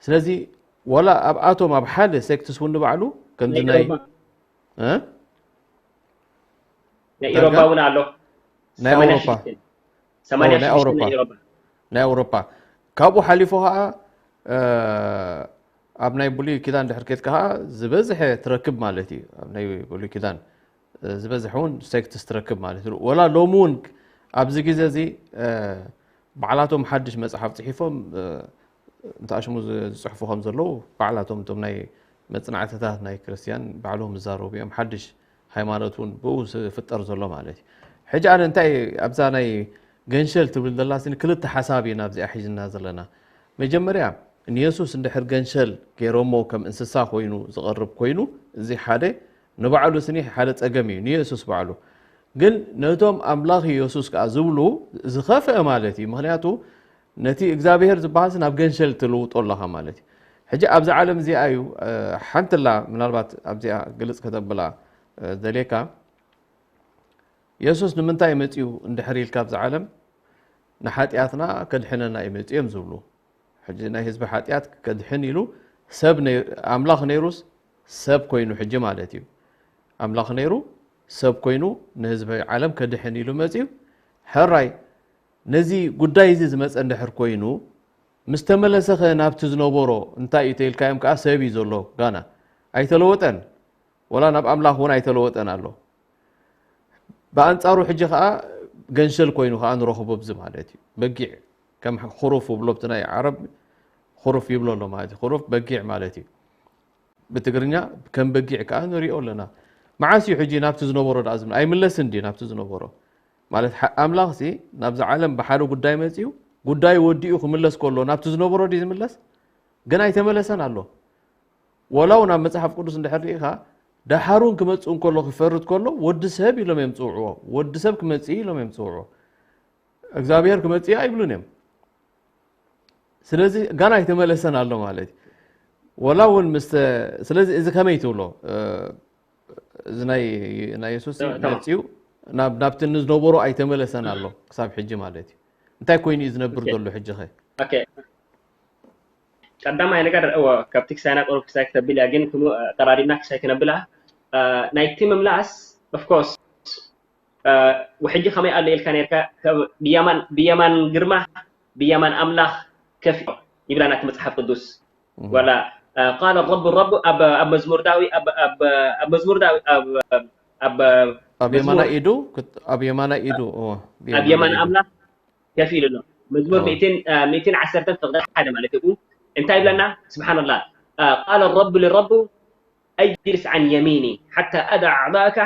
ስለዚ ወላ ኣብ ኣቶም ኣብ ሓደ ሴክትስ እውን ንባዕሉ ከምዚ ናይ ናይ ኢሮፓ እውን ኣሎ ናይ ኣውሮፓ ናይ ኣውሮፓ ናይ ኣውሮፓ። ካብኡ ሓሊፉ ከዓ ኣብ ናይ ብሉይ ኪዳን ድሕር ኬድካ ከዓ ዝበዝሐ ትረክብ ማለት እዩ። ኣብ ናይ ብሉይ ኪዳን ዝበዝሐ እውን ሴክትስ ትረክብ ማለት እዩ። ወላ ሎሚ እውን ኣብዚ ግዜ እዚ ባዕላቶም ሓድሽ መፅሓፍ ፅሒፎም እንተኣሽሙ ዝፅሕፉ ከም ዘለዉ ባዕላቶም እቶም ናይ መፅናዕትታት ናይ ክርስትያን ባዕሎም ዝዛረቡ እዮም። ሓድሽ ሃይማኖት እውን ብኡ ዝፍጠር ዘሎ ማለት እዩ። ሕጂ ኣነ እንታይ ኣብዛ ናይ ገንሸል ትብል ዘላ ክልተ ሓሳብ ኢና ኣብዚኣ ሒዝና ዘለና። መጀመርያ ንየሱስ እንድሕር ገንሸል ገይሮሞ ከም እንስሳ ኮይኑ ዝቐርብ ኮይኑ እዚ ሓደ ንባዕሉ ስኒ ሓደ ጸገም እዩ ንየሱስ ባዕሉ። ግን ነቶም ኣምላኽ የሱስ ከኣ ዝብሉ ዝኸፍአ ማለት እዩ። ምኽንያቱ ነቲ እግዚኣብሔር ዝበሃልስ ናብ ገንሸል ትልውጦ ኣለኻ ማለት እዩ። ሕጂ ኣብዛ ዓለም እዚኣ እዩ ሓንትላ ምናልባት ኣብዚኣ ግልጽ ከተብላ ደልየካ። የሱስ ንምንታይ መጺኡ እንድሕር ኢልካ ኣብዛ ዓለም ንሓጢኣትና ከድሕነና እዩ መጺኡ እዮም ዝብሉ። ሕጂ ናይ ህዝቢ ሓጢኣት ከድሕን ኢሉ ሰብ ኣምላኽ ነይሩስ ሰብ ኮይኑ ሕጂ ማለት እዩ። ኣምላኽ ነይሩ ሰብ ኮይኑ ንህዝቢ ዓለም ከድሕን ኢሉ መጺኡ። ሕራይ ነዚ ጉዳይ እዚ ዝመጸ እንድሕር ኮይኑ ምስ ተመለሰኸ ናብቲ ዝነበሮ እንታይ እዩ ተኢልካዮም ከዓ ሰብ እዩ ዘሎ ጋና ኣይተለወጠን። ወላ ናብ ኣምላኽ እውን ኣይተለወጠን ኣሎ። ብኣንጻሩ ሕጂ ከዓ ገንሸል ኮይኑ ከዓ ንረኽቦ ብዚ ማለት እዩ። በጊዕ ከም ክሩፍ ብሎ ብቲ ናይ ዓረብ ክሩፍ ይብሎ ኣሎ ማለት እዩ። ክሩፍ በጊዕ ማለት እዩ። ብትግርኛ ከም በጊዕ ከዓ ንሪኦ ኣለና። መዓስ እዩ ሕጂ ናብቲ ዝነበሮ ደኣ ዝምለ ኣይምለስን ድዩ ናብቲ ዝነበሮ? ማለት ኣምላኽ ሲ ናብዚ ዓለም ብሓደ ጉዳይ መፂኡ ጉዳይ ወዲኡ ክምለስ ከሎ ናብቲ ዝነበሮ ድዩ ዝምለስ? ግን ኣይተመለሰን ኣሎ። ወላ እውን ኣብ መፅሓፍ ቅዱስ እንድሕር ርኢኻ ደሓሩን ክመፅእ እንከሎ ክፈርድ ከሎ ወዲ ሰብ ኢሎም እዮም ዝፅውዕዎ። ወዲ ሰብ ክመፅእ ኢሎም እዮም ዝፅውዕዎ። እግዚኣብሔር ክመፅእ ኣይብሉን እዮም። ስለዚ ጋና ኣይተመለሰን ኣሎ ማለት እዩ። ወላ እውን ምስ ስለዚ እዚ ከመይ ትብሎ? እዚ ናይ ናይ የሱስ መፅኡ ናብቲ ንዝነበሮ ኣይተመለሰን ኣሎ ክሳብ ሕጂ ማለት እዩ። እንታይ ኮይኑ እዩ ዝነብር ዘሎ ሕጂ ኸ? ቀዳማይ ነገር እዎ ካብቲ ክሳይ ናቆሩ ክሳይ ክተብል እያ ግን ክሙ ቀራሪብና ክሳይ ክነብላ ናይቲ ምምላስ ኦፍኮርስ ውሕጂ ከመይ ኣሎ ኢልካ ነርካ ብየማን ብየማን ግርማ ብየማን ኣምላኽ ከፍ ይብላና እቲ መጽሓፍ ቅዱስ ዋላ قال الرب الرب ኣብ መዝሙር ዳዊ ኣብ መዝሙር ዳዊ ኣብ ኣብ የማና ኢዱ ኣብ የማና ኢዱ ኣብ የማን ኣምላኽ ከፍ ኢሉ ኣሎ መዝሙር ሚእትን ዓሰርተን ፍቕዲ ሓደ ማለት እዩ እንታይ ይብለና ስብሓንላ قال الرب للرب اجلس عن يميني حتى أضع أعضاءك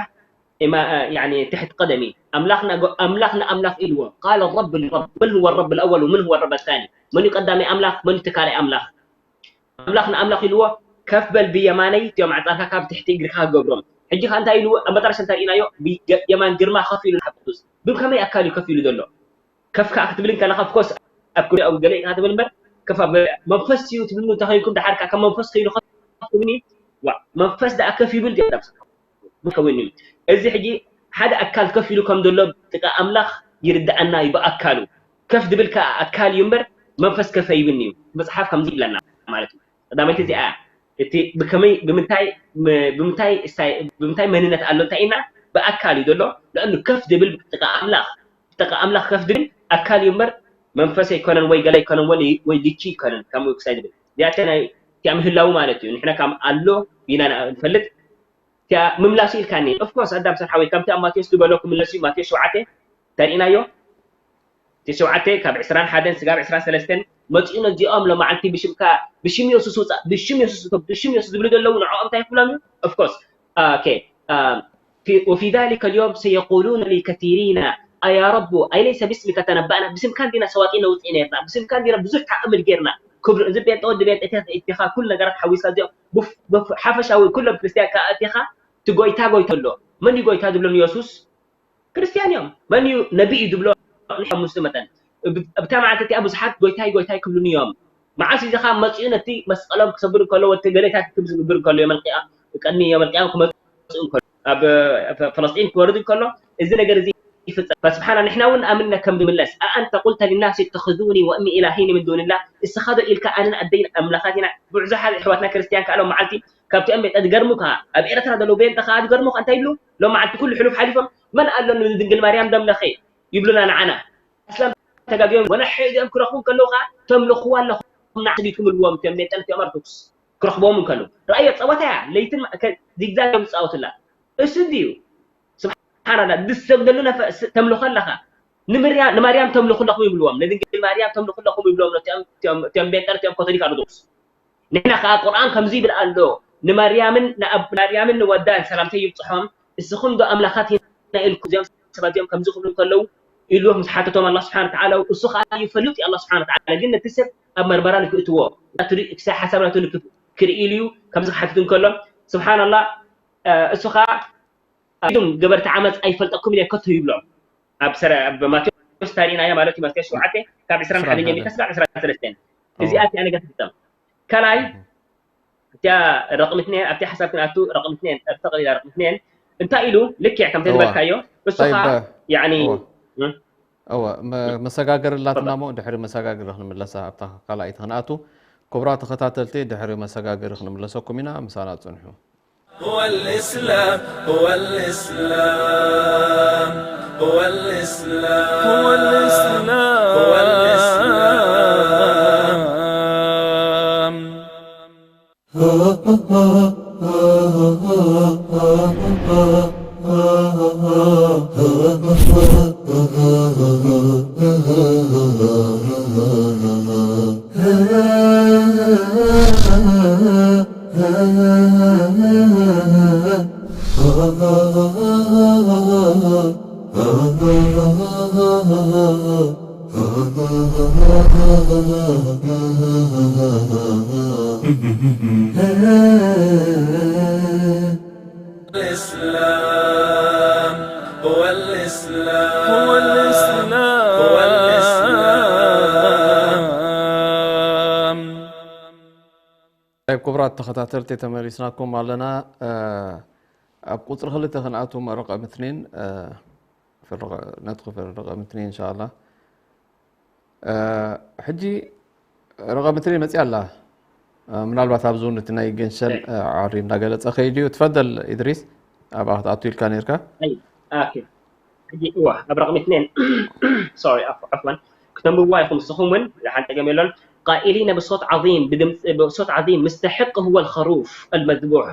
يعني تحت قدمي أملاخنا أملاخنا أملاخ إلوه قال الرب للرب من هو الرب الأول ومن هو الرب الثاني من يقدم أملاخ من تكالي أملاخ أملاخنا أملاخ إلوه كف بل بيماني تيوم عطاك كاب تحت إجرك هاجبرم حجي خان تايلو أما ترى شنتا إنايو يمان جرما خفيل الحبوس بكم يأكل يكفي لدلو ከፍ ከዓ ክትብል እንከለካ ኦፍኮርስ ኣብ ክሪኦም ገለ ኢካ ትብል እምበር ከፍ ኣብ መንፈስ እዩ ትብሉ እንተኸይንኩም ድሓር ከዓ ካብ መንፈስ ከይኑ ከፍኒ ዋ መንፈስ ደኣ ከፍ ይብል ከውን እዩ እዚ ሕጂ ሓደ ኣካል ከፍ ኢሉ ከም ዘሎ ጥቃ ኣምላኽ ይርድኣና እዩ ብኣካሉ ከፍ ዝብል ከዓ ኣካል እዩ እምበር መንፈስ ከፍ ኣይብልኒ እዩ መፅሓፍ ከምዚ ይብለና ማለት እዩ ቀዳመይቲ እዚኣ እቲ ብከመይ ብምንታይ ብምንታይ ስታይ- ብምንታይ መንነት ኣሎ እንታይ ኢና ብኣካል እዩ ዘሎ ንዕሉ ከፍ ዝብል ጥቃ ኣምላኽ ጥቃ ኣምላኽ ከፍ ዝብል ኣካል እዩ እምበር መንፈስ ኣይኮነን ወይ ገለ ኣይኮነን ወይ ወይ ልቺ ኣይኮነን ከምኡ ክሳይ ዝብል እዚኣተ ናይ እቲኣ ምህላው ማለት እዩ ንሕና ካብ ኣሎ ኢና ንፈልጥ እቲኣ ምምላሱ ኢልካኒ ኦፍኮርስ ኣዳም ሰርሓዊ ከምቲ ኣብ ማቴዎስ ዝበሎ ክምለስ እዩ ማቴዎስ ሸውዓተ ተሪእናዮ እቲ ሸውዓተ ካብ ዕስራን ሓደን ስጋብ ዕስራን ሰለስተን መፂኡ ነዚኦም ሎመዓልቲ ብሽምካ ብሽም የሱስ ውፃእ ብሽም የሱስ እቶም ብሽም የሱስ ዝብሉ ዘለዉ ንዕኦም እንታይ ክብሎም እዩ ኦፍኮርስ ኦኬ وفي ذلك اليوم سيقولون لي كثيرين أيا رب أليس باسمك تنبأنا باسمك عندنا سواقي نوطي نيرنا باسمك عندنا بزح تعمل غيرنا كبر زبين تود بين اتيخا كل نقرات حويسا زيو بف بف حفشاوي كلهم كريستيان كاتيخا تقويتا قويتا له من يقويتا دبلون يسوس ክርስትያን እዮም መን እዩ ነቢ እዩ ዝብሎ ንሕሙስ መጠን ኣብታ መዓልቲ እቲኣ ብዙሓት ጎይታይ ጎይታይ ክብሉኒ እዮም መዓስ እዚ ከዓ መፂኡ ነቲ መስቀሎም ክሰብር እንከሎ ወቲ ገሌታት ክብ ዝግብር እንከሎ የመልቅያ ቅድሚ የመልቅያም ክመፅኡ እንከሎ ኣብ ፈለስጢን ክወርድ እንከሎ እዚ ነገር እዚ ይፍፀም ፈስብሓና ንሕና እውን ኣምነ ከም ዝምለስ ኣኣንተ ቁልተ ልናስ ተኽዙኒ ወእሚ ኢላሂኒ ምን ዱንላ እስኻ ዶ ኢልካ ኣንን ኣደይን ኣምላኻት ኢና ብዙሓት ኣሕዋትና ክርስትያን ከኣሎም መዓልቲ ካብቲኦም ቤተ ዝገርሙ ከዓ ኣብ ኤርትራ ዘለዉ ቤንጠ ከዓ ዝገርሙ ከዓ እንታይ ይብሉ ሎም መዓልቲ ኩሉ ሕሉፍ ሓሊፎም መን ኣሎ ንድንግል ማርያም ዘምለኸ ይብሉና ንዓና ኣስላም ተጋግዮም ወነሐ እዚኦም ክረኽቡ ከለዉ ከዓ ተምልኽዋ ኣለኹም ንዓስቢትኩም እልዎም እቶም ቤጠን እቲኦም ኣርቶዶክስ ክረኽቦም እንከለዉ ረኣዮ ፀወታ እያ ለይትን ማ- ከ- ዚግዛግ እዮም ዝፃወቱላ እሱ እንድዩ ስብሓንላ ዝሰግደሉ ነፈ- ስ- ተምልኾ ኣለኻ ንምርያ- ንማርያም ተምልኹ ኣለኹም ይብልዎም ንድንግል ማርያም ተምልኹ ኣለኹም ይብልዎም ነቲኦም እቲኦም- እቲኦም ቤጠን እቲኦም ኮቶሊክ ኣርቶዶክስ ንሕና ከዓ ቁርኣን ከምዚ ይብል ኣሎ ንማርያምን ንኣብ- ማርያምን ንወዳን ሰላምታ ይብፅሖም እስኹም ዶ ኣምላኻት ኢና ኢልኩም እዚኦም ሰባት እዚኦም ከምዚ ክብሉ ከለዉ ኢሉ ምስ ሓተቶም ኣላ ስብሓን ተዓላ እሱ ከዓ ይፈልጥ እዩ ኣላ ስብሓን ተዓላ ግን ነቲ ሰብ ኣብ መርመራ ንክእትዎ ናቱ ሪ- ክሳብ ሓሳብ ናቱ ንክ- ክርኢ ኢሉ እዩ ከምዚ ክሓትት እንከሎ ስብሓን ኣላ እሱ ከዓ እዞም ገበርቲ ዓመፅ ኣይፈልጠኩም እየ ከቶ ይብሎም ኣብ ሰረ ኣብ ማቴዎስ ታሪእናያ ማለት እዩ ማቴዎስ ሸውዓተ ካብ ዕስራን ሓደን ጀሚርካ ስጋብ ዕስራን ሰለስተን እዚኣ እቲኣ ነገር ትፍፀም ካልኣይ እቲኣ ረቕምትንኤል ኣብቲ ሓሳብ ክንኣቱ ረቕምትንኤል ጠቕሊላ ረቕምትንኤል እንታይ ኢሉ ልክዕ ከምተ ዝበልካዮ እሱ ከዓ ያኒ እወ መሰጋገሪ ኣላትና ሞ ድሕሪ መሰጋገሪ ክንምለሳ ኣብታ ካልኣይቲ ክንኣቱ ክቡራት ተኸታተልቲ ድሕሪ መሰጋገሪ ክንምለሰኩም ኢና ምሳና ፅንሑ هو الإسلام هو الإسلام هو الإسلام هو الإسلام هو الإسلام الإسلام هو الإسلام هو الإسلام هو الإسلام طيب ክቡራት ተኸታተልቲ ተመሊስናኩም ኣለና ኣብ ቁፅሪ ክልተ ክንኣቱ ረቐም እትኒን ነጥኺ ረቐም እትኒን እንሻላ ሕጂ ረቐም እትኒን መፅያ ኣላ ምናልባት ኣብዚ እውን እቲ ናይ ገንሸል ዓሪ እንዳገለፀ ከይድ እዩ ትፈደል ኢድሪስ ኣብኣ ክትኣቱ ኢልካ ነርካ ሕጂ እዋ ኣብ ረቕሚ እትኒን ሶሪ ዓፍዋን ክተንብብዋ ኢኹም ንስኹም እውን ሓንቲ ፀገም የሎን قائلين بصوت عظيم بدم بصوت عظيم مستحق هو الخروف المذبوح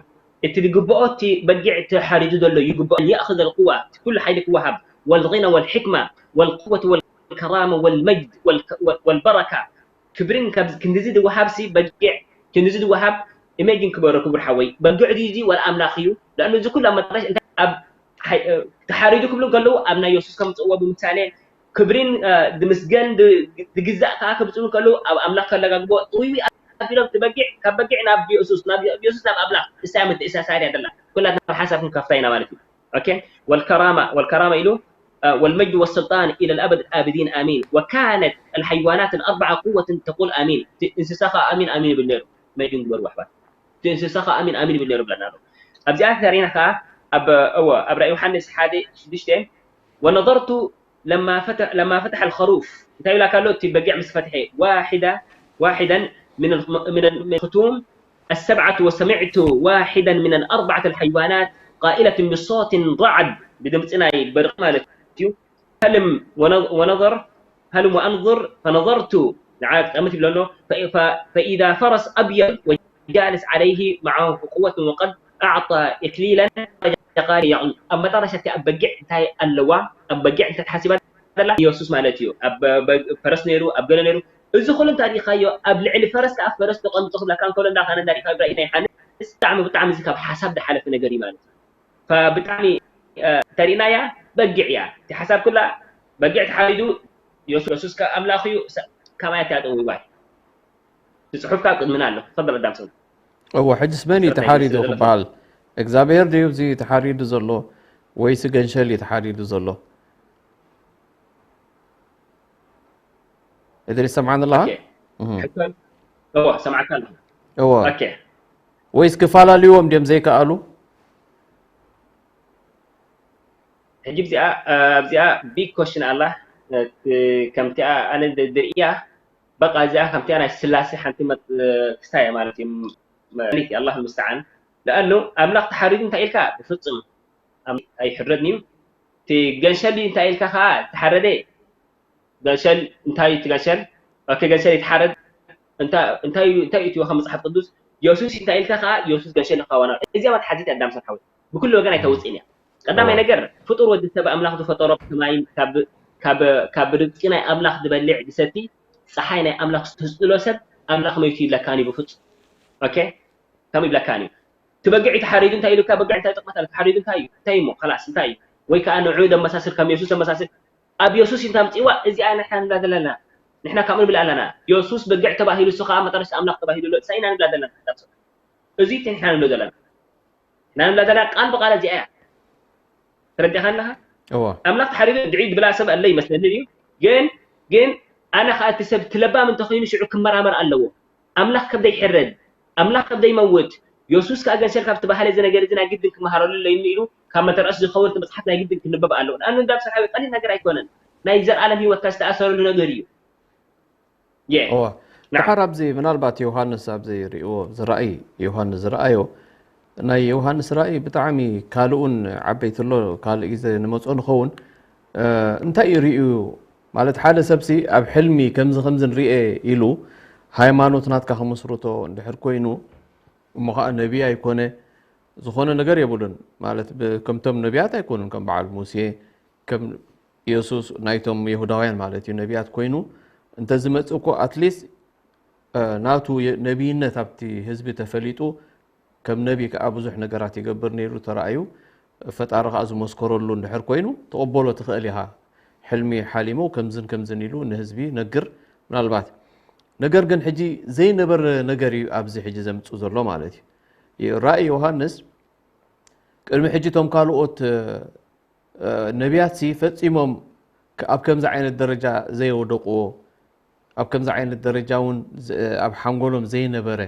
እቲ ዝግብኦ እቲ በጊዕ ተሓሪዱ ዘሎ ይግብኦ يأخذ القوة ኩሉ ሓይሊ ክወሃብ والغنى والحكمة والقوة والكرامة والمجد والبركة ክብርን ክንድዚ ዝወሃብ ሲ በጊዕ ክንድዚ ዝወሃብ imagine ክበሮ ክቡር ሓወይ በጊዕ ድዩ እዚ ወላ ኣምላኽ እዩ ለኣኑ እዚ ኩሉ ኣብ መጣረሽ እንታይ ኣብ ተሓሪዱ ክብሉ ከለዉ ኣብ ናይ የሱስ ከምፅእዎ ብምሳሌ ክብሪን ዝምስገን ዝግዛእ ከዓ ክብፅሉ ከለዉ ኣብ ኣምላኽ ከለጋግቦ ጥውይዊ ኣቢሎም ትበጊዕ ካብ በጊዕ ናብ የሱስ ናብ የሱስ ናብ ኣምላኽ እሳ ምትእሳሳር እያ ደላ ኩላትና ሓሳብ ክንከፍታ ኢና ማለት እዩ ኦኬ ወልከራማ ወልከራማ ኢሉ والمجد والسلطان إلى الأبد الآبدين آمين وكانت الحيوانات الأربعة قوة تقول آمين እንስሳ ከዓ ኣሚን ኣሚን ይብል ነይሩ መይድን ግበሩ ኣሕዋት እቲ እንስሳ ከዓ ኣሚን ኣሚን ይብል ነይሩ ብለና ኣሎ ኣብዚኣ ተሪና ከዓ ኣብ እወ ኣብ ራእይ ዮሃንስ ሓደ ሽዱሽተ ونظرت لما فتح لما فتح الخروف እንታይ ይብላካ ኣሎ እቲ በጊዕ ምስ ፈትሐ واحدة واحدا من من الختوم السبعة وسمعت واحدا من الأربعة الحيوانات قائلة بصوت رعد بدمፅናይ برق ማለት እዩ هلم ونظر هلم وأنظر فنظرت ንዓ ጠምት ይብሎ ኣሎ فإذا فرس أبيض وجالس عليه معه قوة وقد أعطى إكليلا قال يعود ኣብ መጣረሻ እቲ ኣብ በጊዕ እንታይ ኣለዋ ኣብ በጊዕ እንታይ ተሓሲባ ዘላ ኢየሱስ ማለት እዩ ኣብ ፈረስ ነይሩ ኣብ ገለ ነይሩ እዚ ኩሉ እንታይ ሪኢኻዮ ኣብ ልዕሊ ፈረስ ከዓ ፈረስ ተቐምጦ ክብለካ እንከሎ እንዳኸነ እንዳሪኢኻ ብራእይ ናይ ሓንስ ብጣዕሚ ብጣዕሚ እዚ ካብ ሓሳብ ዝሓለፈ ነገር እዩ ማለት እዩ ብጣዕሚ ተሪእናያ በጊዕ እያ እቲ ሓሳብ ኩላ በጊዕ ተሓሪዱ የሱስ ከ ኣምላኽ እዩ ከማይ ኣትያጠው ይባል እቲ ፅሑፍ ካብ ቅድምና ኣሎ ተፈል ኣዳም ሰው እዎ ሕጅስ መን እዩ ተሓሪዱ ክበሃል እግዚኣብሔር ድዩ እዚ ተሓሪዱ ዘሎ ወይስ ገንሸል እዩ ተሓሪዱ ዘሎ እድሪስ ሰምዓኒ ኣለኻ እዎ ሰምዓካ ኣለኹ እዎ ወይስ ክፈላለይዎም ድዮም ዘይከኣሉ ሕጂ እዚኣ ኣብዚኣ big question ኣላ ከምቲኣ ኣነ ድርእያ በቃ እዚኣ ከምቲኣ ናይ ስላሴ ሓንቲ ክስታይ ማለት እዩ الله المستعان لأنه ኣምላኽ ተሓሪዱ እንታይ ኢልካ ብፍጹም ኣይሕረድን እዩ እቲ ገንሸል እንታይ ኢልካ ከዓ ተሓረደ ገንሸል እንታይ እቲ ገንሸል? ኦኬ፣ ገንሸል ይትሓረድ። እንታይ እንታይ እዩ እንታይ እዩ ካብ መጽሓፍ ቅዱስ? የሱስ እንታይ ኢልካ ከኣ የሱስ ገንሸል ይኸውን። እዚኣ መትሓዚት ኣዳም ሰብ ሓወይ ብኩሉ ወገን ኣይተውጽእን እያ። ቀዳማይ ነገር ፍጡር ወዲ ሰብ ኣምላኽ ዝፈጠሮ ብሰማይ ካብ ካብ ካብ ርዝቂ ናይ ኣምላኽ ዝበልዕ ዝሰቲ ጸሓይ ናይ ኣምላኽ ዝተስእሎ ሰብ ኣምላኽ መይቱ ይብለካን እዩ ብፍጹም። ኦኬ፣ ከም ይብለካን እዩ። እቲ በጊዕ ተሓሪዱ እንታይ ኢሉካ? በጊዕ እንታይ ጥቕመት ኣሎ? ተሓሪዱ እንታይ እዩ? እንታይ እሞ? ከላስ እንታይ እዩ? ወይ ከዓ ንዑ ደመሳስል ከም የሱስ ደመሳስል ኣብ የሱስ እንታ ምጽዋ እዚኣ ንሕና ንብላ ዘለና ንሕና ካብኡ ንብል ኣለና። የሱስ በጊዕ ተባሂሉ እሱ ከዓ መጠረሽታ ኣምላኽ ተባሂሉ ኣሎ። እሳ ኢና ንብላ ዘለና። እዚ እቲ ንሕና ንብሎ ዘለና ንሕና ንብላ ዘለና ቃል ብቃል እዚኣ እያ። ተረዲኻ ኣለኻ? እዎ ኣምላኽ ተሓሪዱ ድዒ ዝብላ ሰብ ኣለ ይመስለኒ እዩ። ግን ግን ኣነ ከዓ እቲ ሰብ እቲ ለባም እንተኮይኑ ሽዑ ክመራመር ኣለዎ። ኣምላኽ ከም ዘይሕረድ ኣምላኽ ከም ዘይመውት የሱስ ከዓ ገንሸል ካብ ዝተባህለ እዚ ነገር እዚ ናይ ግድን ክመሃረሉ ኣለኒ ኢሉ ካብ መተርኣስ ዝኸውን እቲ መፅሓፍ ናይ ግድን ክንበብ ኣለዎ። ንኣኑ እንዳብ ሰሓቢ ቀሊል ነገር ኣይኮነን። ናይ ዘርኣለም ህይወትካ ዝተኣሰረሉ ነገር እዩ። የ እዋ ንዓ ድሓር ኣብዚ ምናልባት ዮሃንስ ኣብዚ ርእዎ ዝራእይ ዮሃንስ ዝረኣዮ ናይ ዮሃንስ ራእይ ብጣዕሚ ካልኡን ዓበይቲ ኣሎ ካልእ ግዜ ንመፅኦ ንኸውን እ፣ እንታይ እዩ ርእዩ ማለት ሓደ ሰብሲ ኣብ ሕልሚ ከምዚ ከምዚ ንርኤ ኢሉ ሃይማኖት ናትካ ክምስርቶ እንድሕር ኮይኑ እሞ ከዓ ነቢይ ኣይኮነ ዝኾነ ነገር የብሉን ማለት ብ- ከምቶም ነቢያት ኣይኮኑን ከም በዓል ሙሴ ከም የሱስ ናይቶም የሁዳውያን ማለት እዩ ነቢያት ኮይኑ እንተዝመፅእ እኮ ኣትሊስት ናቱ የ- ነቢይነት ኣብቲ ህዝቢ ተፈሊጡ ከም ነቢ ከዓ ብዙሕ ነገራት ይገብር ነይሩ ተራእዩ ፈጣሪ ከዓ ዝመስከረሉ እንድሕር ኮይኑ ትቕበሎ ትኽእል ኢኻ ሕልሚ ሓሊሙ ከምዝን ከምዝን ኢሉ ንህዝቢ ነግር ምናልባት ነገር ግን ሕጂ ዘይነበረ ነገር እዩ ኣብዚ ሕጂ ዘምፅእ ዘሎ ማለት እዩ ራእይ ዮሃንስ ቅድሚ ሕጂ እቶም ካልኦት ነቢያትሲ ፈፂሞም ኣብ ከምዚ ዓይነት ደረጃ ዘየወደቅዎ ኣብ ከምዚ ዓይነት ደረጃ እውን ኣብ ሓንጎሎም ዘይነበረ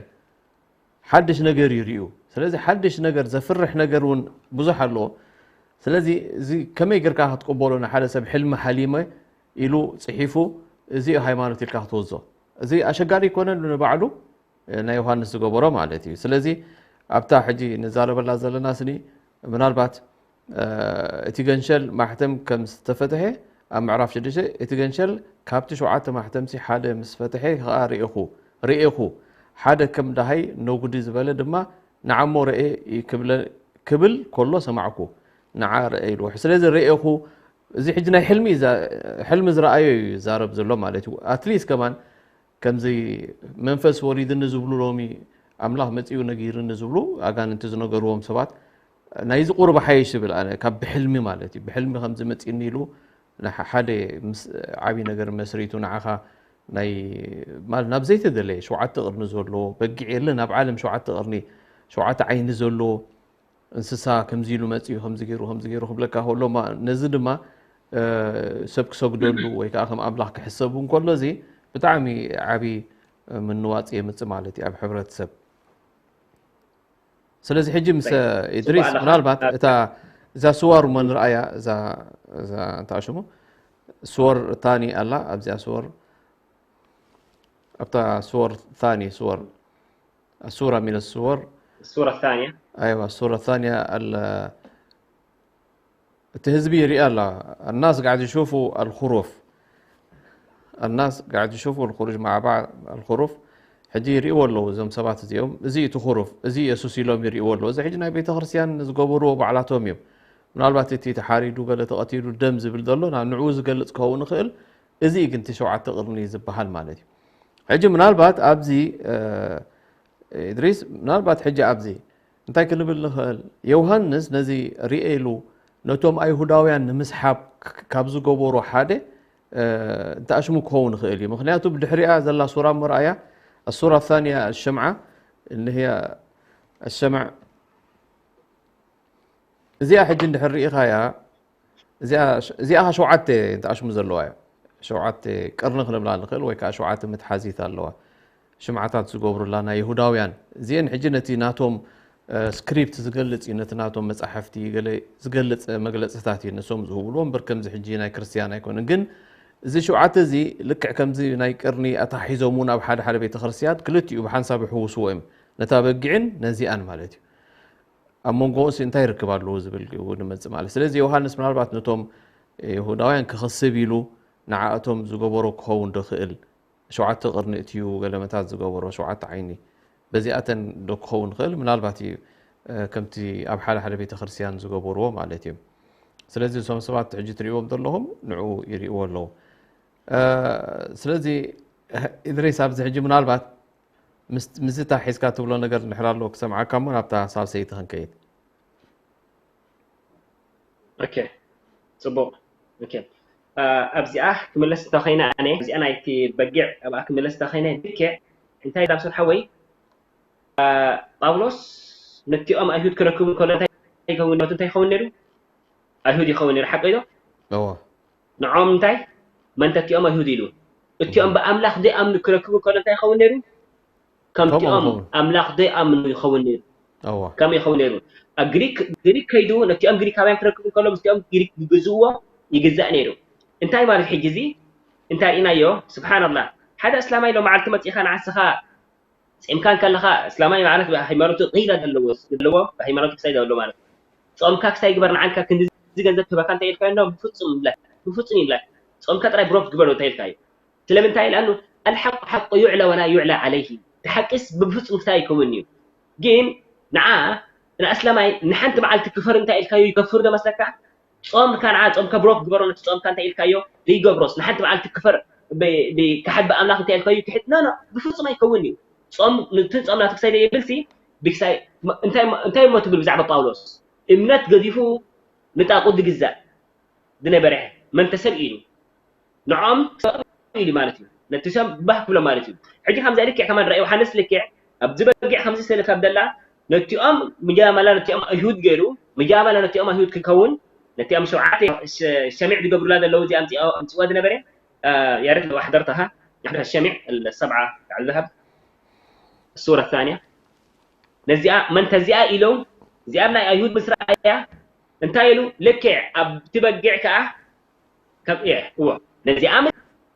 ሓድሽ ነገር እዩ ሪኡ ስለዚ ሓድሽ ነገር ዘፍርሕ ነገር እውን ብዙሕ ኣለዎ ስለዚ እዚ ከመይ ጌርካ ክትቅበሎ ንሓደ ሰብ ሕልሚ ሓሊመ ኢሉ ፅሒፉ እዚ ሃይማኖት ኢልካ ክትወዞ እዚ ኣሸጋሪ ይኮነን ንባዕሉ ናይ ዮሃንስ ዝገበሮ ማለት እዩ። ስለዚ ኣብታ ሕጂ ንዛረበላ ዘለና ስኒ ምናልባት እቲ ገንሸል ማሕተም ከም ዝተፈትሐ ኣብ ምዕራፍ ሽዱሽተ እቲ ገንሸል ካብቲ ሸውዓተ ማሕተምሲ ሓደ ምስ ፈትሐ ከኣ ርኤኹ ርኤኹ ሓደ ከም ደሃይ ነጉዲ ዝበለ ድማ ንዓሞ ረኤ ክብል ከሎ ሰማዕኩ ንዓ ረኤ ኢልዎ። ስለዚ ረኤኹ እዚ ሕጂ ናይ ሕልሚ ሕልሚ ዝረኣዮ እዩ ይዛረብ ዘሎ ማለት እዩ። ኣትሊስት ከማን ከምዚ መንፈስ ወሪድኒ ዝብሉ ሎሚ ኣምላኽ መጺኡ ነጊርኒ ዝብሉ ኣጋንንቲ ዝነገርዎም ሰባት ናይዚ ቁሩብ ሓይሽ ይብል ኣነ ካብ ብሕልሚ ማለት እዩ ብሕልሚ ከምዚ መጺኒ ኢሉ ሓደ ዓብዪ ነገር መስሪቱ ንዓኻ ናይ ናብ ዘይተደለየ ሸውዓተ ቅርኒ ዘለዎ በጊዕ የለን ኣብ ዓለም ሸውዓተ ቅርኒ ሸውዓተ ዓይኒ ዘለዎ እንስሳ ከምዚ ኢሉ መፅኡ ከምዚ ገይሩ ከምዚ ገይሩ ክብለካ ከሎ ነዚ ድማ ሰብ ክሰግደሉ ወይ ከዓ ከም ኣምላኽ ክሕሰቡ እንከሎ እዚ ብጣዕሚ ዓብዪ ምንዋፅ የምፅእ ማለት እዩ ኣብ ሕብረተሰብ። ስለዚ ሕጂ ምስ ኢድሪስ ምናልባት እታ እዛ ስዋር እሞ ንርኣያ እዛ እንታይ ሽሙ ስወር ታኒ ኣላ ኣብዚኣ ስወር ኣብታ ስወር ታኒ ስወር الصورة من الصور الصورة الثانية أيوة الصورة الثانية ال- እቲ ህዝቢ ይርኢ ኣላ الناس قاعد يشوفوا الخروف الناس قاعد يشوفوا الخروج مع بعض الخروف ሕጂ ይርእዎ ኣለዉ እዞም ሰባት እዚኦም እዚ እቲ ኹሩፍ እዚ የሱስ ኢሎም ይርእዎ ኣለዉ እዚ ሕጂ ናይ ቤተ ክርስትያን ዝገበርዎ ባዕላቶም እዮም ምናልባት እቲ ተሓሪዱ ገለ ተቐቲሉ ደም ዝብል ዘሎ ናብ ንዕኡ ዝገልፅ ክኸውን ይኽእል እዚ ግን እቲ ሸውዓተ ቅርኒ ዝበሃል ማለት እዩ ሕጂ ምናልባት ኣብዚ እድሪስ ምናልባት ሕጂ ኣብዚ እንታይ ክንብል ንኽእል ዮሃንስ ነዚ ርኤ ኢሉ ነቶም ኣይሁዳውያን ንምስሓብ ካብ ዝገበሩ ሓደ እንተኣሽሙ ክኸውን ይኽእል እዩ ምክንያቱ ብድሕሪኣ ዘላ ሱራ መርኣያ الصورة الثانية الشمعة اللي هي الشمع እዚኣ ሕጂ እንድሕር ርኢኻያ እዚኣ ኸ ሸውዓተ ተኣሽሙ ዘለዋ እያ ሸውዓተ ቅርኒ ክንብላ ንኽእል ወይ ከዓ ሸውዓተ መትሓዚት ኣለዋ ሽምዓታት ዝገብሩላ ናይ ይሁዳውያን እዚአን ሕጂ ነቲ ናቶም ስክሪፕት ዝገልፅ እዩ ነቲ ናቶም መፃሕፍቲ ገለ ዝገልፅ መግለፅታት እዩ ንሶም ዝህብሉ እምበር ከምዚ ሕጂ ናይ ክርስትያን ኣይኮነን ግን እዚ ሸውዓተ እዚ ልክዕ ከምዚ ናይ ቅርኒ ኣታሒዞም እውን ኣብ ሓደ ሓደ ቤተክርስትያን ክልቲኡ ብሓንሳብ ይሕውስዎ እዮም ነታ በጊዕን ነዚኣን ማለት እዩ ኣብ መንጎኡሲ እንታይ ርክብ ኣለዎ ዝብል ንመፅእ ማለት ስለዚ ዮሃንስ ምናልባት ነቶም ይሁዳውያን ክኸስብ ኢሉ ንዓኣቶም ዝገበሮ ክኸውን ዶ ክእል? ሸውዓተ ቅርኒ እትዩ ገለመታት ዝገበሮ፣ ሸውዓተ ዓይኒ፣ በዚኣተን ዶ ክኸውን ክእል? ምናልባት እዩ፣ እ፣ ከምቲ ኣብ ሓደ ሓደ ቤተ ክርስቲያን ዝገበርዎ ማለት እዩ። ስለዚ እዞም ሰባት ሕጂ ትርእይዎም ዘለኹም ንዕኡ ይርእይዎ ኣለዉ። እ፣ ስለዚ፣ እ፣ ኢድሪስ፣ ኣብዚ ሕጂ ምናልባት ምስ-፣ ምስዚ ተታሒዝካ ትብሎ ነገር እንድሕር ኣሎ ክሰምዓካ እሞ ናብታ ሳልሰይቲ ክንከይድ። ኦኬ፣ ጽቡቕ። ኦኬ፣ እ፣ ኣብዚኣ ክምለስ እንተኾይነ ኣነ፣ ኣብዚኣ ናይቲ በጊዕ ኣብኣ ክምለስ እንተኾይነ፣ ልክዕ እንታይ ዳምሶን ሓወይ፣ እ፣ ጳውሎስ ነቲኦም ኣይሁድ ክረክቡ እንከሎ እንታይ ይኸውን፣ እንታይ ይኸውን ነይሩ? ኣይሁድ ይኸውን ነይሩ፣ ሓቀይ ዶ? እዎ። ንዖም እንታይ? መን ተቲኦም ኣይሁድ ኢሉ። እቲኦም ብኣምላኽ ዘይኣምኑ ክረክቡ እንከሎ እንታይ ይኸውን ነይሩ? ከምቲኦም ከምኦም ይኸውን። ኣምላኽ ዘይኣምኑ ይኸውን ነይሩ። እዎ። ከምኡ ይኸውን ነይሩ። ኣብ ግሪክ፣ ግሪክ ከይዱ ነቲኦም ግሪካውያን ክረክቡ እንከሎ ምስቲኦም ግሪክ ዝግዝእዎ ይግዛእ ነይሩ። እንታይ ማለት ሕጂ እዚ? እንታይ ርኢናዮ? ስብሓንላህ። ሓደ እስላማይ ሎም መዓልቲ መፂእኻ ንዓስኻ ፂምካ እንከለኻ፣ እስላማይ ማለት ሃይማኖቱ ቂዳ ዘለዎ፣ ዘለዎ ሃይማኖቱ ክሳይ ዘለዎ ማለት እዩ። ጾምካ ክሳይ ግበር፣ ንዓንካ ክንድዚ ገንዘብ ክህበካ እንታይ ኢልካዮ? እንዶ ብፍጹም ይብላክ፣ ብፍጹም ይብላክ። ጾምካ ጥራይ ብሮክ ግበሮ እንታይ ኢልካዮ? ስለምንታይ? لأنه الحق حق يعلى ولا يعلى عليه። እቲ ሓቂስ ብፍጹም ክሳይ ኣይከውን እዩ። ግን ንዓ ንኣስላማይ ንሓንቲ መዓልቲ ክፈር እንታይ ኢልካዮ ይከፍር ዶ መስለካ? ጾምካ ንዓ ጾምካ ብሮክ ግበሮ፣ ነቲ ጾምካ እንታይ ኢልካዮ ዘይገብሮስ፣ ንሓንቲ መዓልቲ ክፈር ብ-፣ ብ-፣ ክሓድ ብኣምላኽ እንታይ ኢልካዮ ክሕድ፣ ኖ፣ ኖ፣ ብፍጹም ኣይከውን እዩ። ጾም፣ ነቲ ጾም ናቱ ክሳይ ዘይብል ሲ፣ ብክሳይ፣ እንታይ፣ እንታይ እሞ ትብል ብዛዕባ ጳውሎስ? እምነት ገዲፉ ንጣቑ ዝግዛእ ዝነበረ መንተ ሰብ ኢሉ። ንዖም ሰብ ኢሉ ማለት እዩ። ነቲ ሰብ ባህ ክብሎ ማለት እዩ። ሕጂ ከምዚ ልክዕ ከማን ራእይ ዮሃንስ ልክዕ ኣብዚ በጊዕ ከምዚ ስለ ካብ ደላ ነቲኦም ምጃማላ ነቲኦም ኣይሁድ ገይሩ፣ ምጃማላ ነቲኦም ኣይሁድ ክከውን፣ ነቲኦም ሸውዓተ ሸ-፣ ሸሚዕ ዝገብሩላ ዘለዉ እዚ ኣምጺኦ-፣ ኣምጺዋ ዝነበረ፣ እ፣ يا ريت لو أحضرتها، أحضر الشمع السبعة على الذهب، الصورة الثانية። ነዚኣ መንተ እዚኣ ኢሎም፣ እዚኣ ናይ ኣይሁድ ምስራያ እንታይ ኢሉ? ልክዕ ኣብቲ በጊዕ ከኣ ካብ፣ እየ፣ እዎ፣ ነዚኣ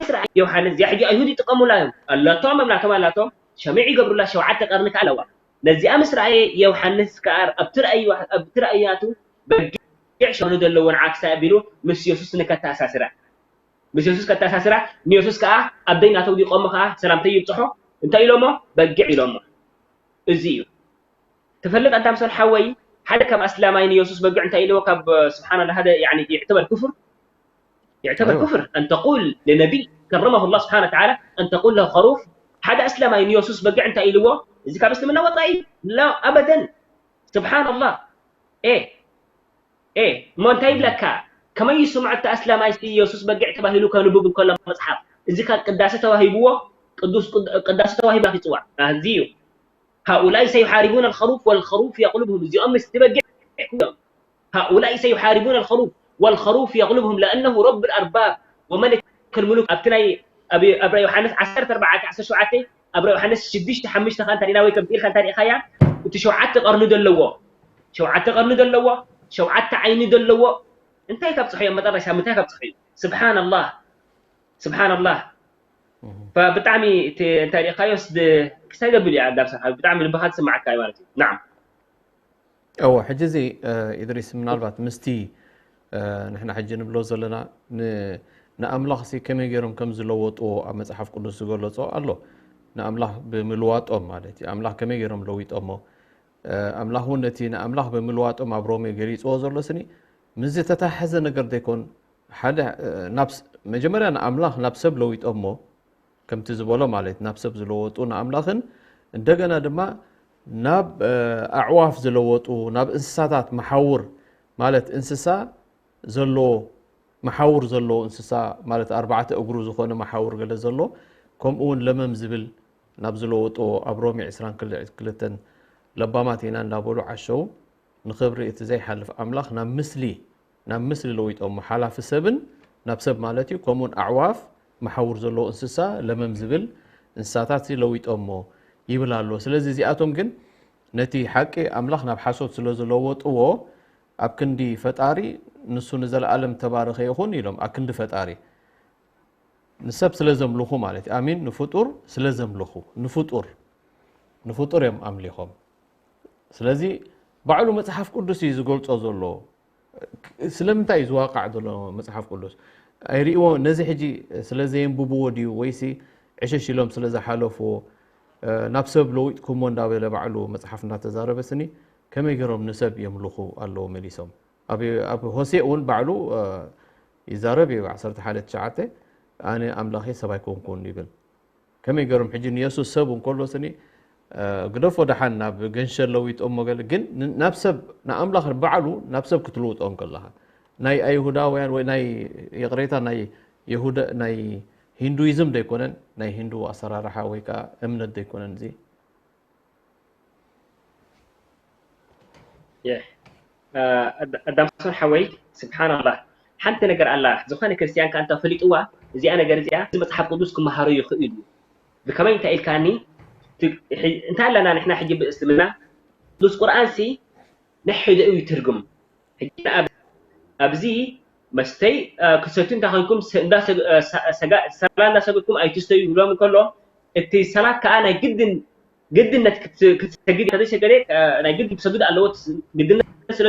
ምስራያ ዮሃንስ፣ እዚኣ ሕጂ ኣይሁድ ይጥቀሙላ እዮም። ኣላቶም፣ ኣብ ናቶም ኣላቶም፣ ሸሚዕ ይገብሩላ፣ ሸውዓተ ቀርኒ ከኣ ኣለዋ። ነዚኣ ምስራየ ዮሃንስ ከኣ ኣብቲ ራእዩ፣ ኣብቲ ራእያቱ በጊዕ ሸኑ ዘለዎን ዓክሳ ኣቢሉ ምስ የሱስ ንከተኣሳስራ። ምስ የሱስ ከተኣሳስራ፣ ንየሱስ ከኣ ኣብ ደይ ናተውዲቖሞ ከኣ ሰላምተይ ይብጽሖ። እንታይ ኢሎሞ? በጊዕ ኢሎሞ። እዚ እዩ። ትፈልጥ ኣንታ ምሶን ሓወይ፣ ሓደ ካብ ኣስላማይ ንየሱስ በጊዕ እንታይ ኢልዎ? ካብ፣ ስብሓንላህ፣ ሓደ፣ ያኒ፣ يعتبر كفر، يعتبر أيوة. كفر أن تقول لنبي كرمه الله سبحانه وتعالى أن تقول له خروف። ሓደ ኣስላማይ ንየሱስ በጊዕ እንታይ ኢልዎ? እዚ ካብ እስልምና ወጻኢ እዩ። لا، أبدا. ስብሓንላህ። ኤ፣ ኤ፣ እሞ እንታይ ይብለካ? ከመይ ይስምዖ እቲ ኣስላማይ ሲ የሱስ በጊዕ ተባሂሉ ከንብብ እንከሎ መጽሓፍ? እዚ ካብ ቅዳሴ ተዋሂብዎ፣ ቅዱስ ቅድ-፣ ቅዳሴ ተዋሂቡ ይጽዋዕ። ኣዚ እዩ። هؤلاء سيحاربون الخروف والخروف يغلبهم። እዚኦም ምስቲ በጊዕ እዮም። هؤلاء سيحاربون الخروف والخروف يغلبهم لأنه رب الأرباب وملك الملوك። ኣብቲ ናይ ኣብ፣ ኣብ ራእይ ዮሃንስ ዓሰርተ ኣርባዕተ ዓሰርተ ሸውዓተ፣ ኣብ ራእይ ዮሃንስ ሽዱሽተ ሓሙሽተ ከ እንታይ ሪኢና ወይ ከምቲ ኢልካ እንታይ ሪኢኻያ? እቲ ሸውዓተ ቀርኒ ዘለዎ፣ ሸውዓተ ቀርኒ ዘለዎ፣ ሸውዓተ ዓይኒ ዘለዎ እንታይ ካብ ጽሕዮ መጠረሻ ምንታይ ካብ ጽሕዮ? ስብሓንላህ፣ ስብሓንላህ። ብጣዕሚ እቲ እንታይ ሪኢኻዮስ ድ-፣ ክሳይ ዘብል እዩ ኣዳም ሰሓቢ ብጣዕሚ ልብኻ ትስማዓካ እዩ ማለት እዩ። ናዓም። እወ፣ ሕጂ እዚ፣ እ፣ ኢድሪስ፣ ምናልባት ምስቲ፣ እ፣ ንሕና ሕጂ ንብሎ ዘለና ን-፣ ንኣምላኽሲ ከመይ ገይሮም ከም ዝለወጥዎ ኣብ መጽሓፍ ቅዱስ ዝገለጾ ኣሎ። ንኣምላኽ ብምልዋጦም ማለት እዩ። ኣምላኽ ከመይ ገይሮም ለዊጦሞ? እ፣ ኣምላኽ እውን ነቲ ንኣምላኽ ብምልዋጦም ኣብ ሮሜ ገሊጽዎ ዘሎ ስኒ፣ ምስ ዝተታሕዘ ነገር ዘይኮን፣ ሓደ፣ እ፣ ናብ ስ-፣ መጀመርያ ንኣምላኽ ናብ ሰብ ለዊጦሞ፣ ከምቲ ዝበሎ ማለት ናብ ሰብ ዝለወጡ ንኣምላኽን እንደገና ድማ ናብ፣ እ፣ ኣዕዋፍ ዝለወጡ፣ ናብ እንስሳታት መሓውር ማለት እንስሳ ዘለዎ፣ መሓውር ዘለዎ እንስሳ ማለት ኣርባዕተ እግሩ ዝኾነ መሓውር ገለ ዘሎ፣ ከምኡ እውን ለመም ዝብል ናብ ዝለወጥዎ ኣብ ሮሜ ዕስራን ክልተን ለባማት ኢና እንዳበሉ ዓሸው። ንኽብሪ እቲ ዘይሓልፍ ኣምላኽ ናብ ምስሊ፣ ናብ ምስሊ ለዊጦሞ፣ ሓላፊ ሰብን ናብ ሰብ ማለት እዩ፣ ከምኡውን ኣዕዋፍ፣ መሓውር ዘለዎ እንስሳ፣ ለመም ዝብል እንስሳታት ለዊጦሞ ይብል ኣሎ። ስለዚ እዚኣቶም ግን ነቲ ሓቂ ኣምላኽ ናብ ሓሶት ስለ ዝለወጥዎ፣ ኣብ ክንዲ ፈጣሪ ንሱ ንዘለኣለም ተባረኸ ይኹን ኢሎም፣ ኣብ ክንዲ ፈጣሪ ንሰብ ስለ ዘምልኹ ማለት እዩ። ኣሚን፣ ንፍጡር ስለ ዘምልኹ፣ ንፍጡር፣ ንፍጡር እዮም ኣምሊኾም። ስለዚ ባዕሉ መጽሓፍ ቅዱስ እዩ ዝገልጾ ዘሎ። ስለምንታይ እዩ ዝዋቃዕ ዘሎ መጽሓፍ ቅዱስ? ኣይርእዎ ነዚ ሕጂ ስለ ዘየንብብዎ ድዩ ወይሲ ዕሽሽ ኢሎም ስለ ዝሓለፍዎ ናብ ሰብ ለዊጥኩሞ እንዳበለ ባዕሉ መፅሓፍ እናተዛረበ ስኒ ከመይ ገይሮም ንሰብ የምልኹ ኣለዉ መሊሶም ኣብ ሆሴእ እውን ባዕሉ ይዛረብ እዩ ዓሰርተ ሓደ ትሽዓተ ኣነ ኣምላኸ ሰብ ኣይኮንኩን ይብል ከመይ ገይሮም ሕጂ ንየሱስ ሰብ እንከሎ ስኒ ግደፎ ደሓን ናብ ገንሸል ለዊጦሞ ገለ ግን ናብ ሰብ ንኣምላኽ ባዕሉ ናብ ሰብ ክትልውጦ እንከለኻ ናይ ኣይሁዳውያን ወይ ናይ ይቕሬታ ናይ ይሁዳ ናይ ሂንዱይዝም ደይኮነን ናይ ሂንዱ ኣሰራርሓ ወይ ከዓ እምነት ደይኮነን እዚ ኣዳምሶን ሓወይ ስብሓንላህ ሓንቲ ነገር ኣላ ዝኾነ ክርስትያን ከ እንተ ፈሊጥዋ እዚኣ ነገር እዚኣ እዚ መፅሓፍ ቅዱስ ክመሃሮ ይኽእል እዩ ብከመይ እንታይ ኢልካኒ እንታይ ኣለና ንሕና ሕጂ ብእስልምና ቅዱስ ቁርኣን ሲ ንሕደ እዩ ትርጉም ሕጂ ኣብዚ መስተይ ክሰቱ እንታይ ኮይንኩም ሰላ እንዳሰገድኩም ኣይትስተዩ ይብሎም እንከሎ እቲ ሰላት ከዓ ናይ ግድን ግድነት ክትሰግድ ከተሰገደ ናይ ግድን ክሰግድ ኣለዎ ግድነት ስለ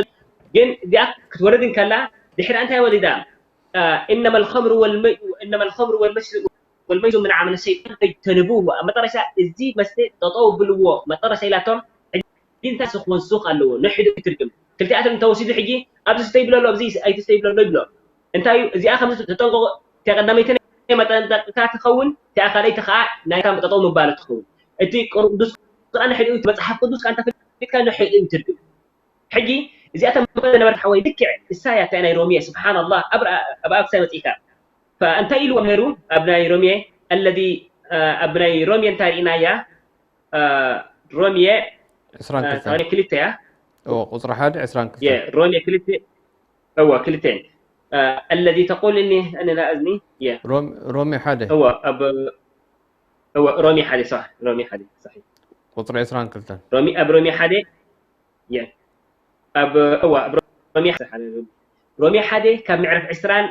ግን እዚኣ ክትወርድ እንከላ ድሕሪ እንታይ ወሪዳ إنما الخمر والمي إنما الخمر والميسر والميسر من عمل الشيطان فاجتنبوه ኣብ መጠረሻ እዚ መስተ ጠጠው ብልዎ መጠረሻ ኢላቶም ሕጂ እንታይ ስኽ ወንሱኽ ኣለዎ ንሕዱ ይትርግም ክልቲኣቶም እንተወሲዱ ሕጂ ኣብዚ ስተ ይብሎ ኣሎ ኣብዚ ኣይትስተ ይብሎ ኣሎ ይብሎ እንታይ እዩ እዚኣ ከም ተጠንቀቁ እቲኣ ቀዳመይቲ ናይ መጠንቀቅታ ትኸውን እቲኣ ካልኣይቲ ከዓ ናይታ ጠጠው ምባል ትኸውን እቲ ቅዱስ ቁርኣን ሕድኡ መፅሓፍ ቅዱስ ከዓ እንተፈሊጥካ ንሕድኡ ይትርግም ሕጂ እዚኣተን ነበርቲ ሓወይ ልክዕ እሳያ እታ ናይ ሮሚየ ስብሓን ኣላህ ኣብ ኣብሳይ መፅኢካ እንታይ ኢልዎም ነይሩ ኣብ ናይ ሮሚየ ኣለዚ ኣብ ናይ ሮሚየ እንታይ ርኢናያ ሮሚየ ዕስራን ክልተን ታሪክ ክልተ እያ እዎ ቁፅሪ ሓደ ዕስራን ክልተ ሮሚየ ክልተ እዎ ክልተን ኣለዚ ተቁል እኒ እኒ ናእዝኒ ሮሚ ሓደ እዎ ኣብ እዎ ሮሚ ሓደ صح ሮሚ ሓደ صح ቁፅሪ ዕስራን ክልተን ሮሚ ኣብ ሮሚ ሓደ የ ኣብ እዎ ኣብ ሮሚ ሓደ ሮሚ ሓደ ካብ ምዕራፍ ዕስራን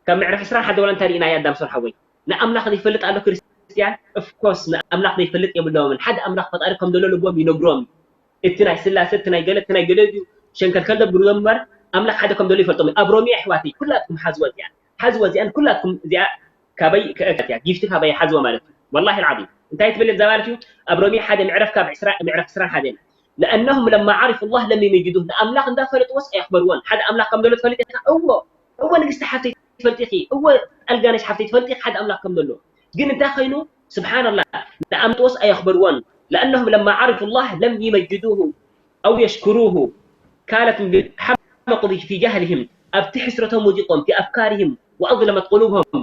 ካብ ምዕራፍ ዕስራን ሓደ ወላ እንታይ ርኢናያ ኣዳምሶን ሓወይ ንኣምላኽ ዘይፈልጥ ኣሎ ክርስትያን ኦፍኮርስ ንኣምላኽ ዘይፈልጥ የብሎምን ሓደ ኣምላኽ ፈጣሪ ከም ዘሎ ልቦም ይነግሮም እዩ እቲ ናይ ስላሰ እቲ ናይ ገለ እቲ ናይ ገለ እዩ ሸንከልከል ደብርዎ እምበር ኣምላኽ ሓደ ከም ዘሎ ይፈልጦም እዩ ኣብ ሮሚያ ኣሕዋተይ ኩላትኩም ሓዝዋ እዚኣ ሓዝዋ እዚኣን ኩላትኩም እዚኣ ካበይ ክእለት እያ ጊፍቲ ካበይ ሓዝዋ ማለት እዩ ወላሂ العظيم እንታይ ትብል እዛ ማለት እዩ ኣብ ሮሚያ ሓደ ምዕራፍ ካብ ዕስራ ምዕራፍ ዕስራን ሓደን لأنهم لما عرفوا الله لم يمجدوه ንኣምላኽ እንዳፈለጥዎስ ኣየኽበርዎን ሓደ ኣምላኽ ከም ዘሎ ትፈልጥ ኢኻ እዎ እዎ ንግስቲ ሓፍተይ ትፈልጢ ኢኺ እዎ ኣልጋነሽ ሓፍተይ ትፈልጢ ኢኺ ሓደ ኣምላኽ ከም ዘሎ ግን እንታይ ኮይኑ ስብሓንላ ንኣምጥዎስ ኣየኽበርዎን لأنهم لما عرفوا الله لم يمجدوه أو يشكروه كالت حمقوا في جهلهم ኣብቲ ሕስረቶም ወዲቆም في أفكارهم وأظلمت قلوبهم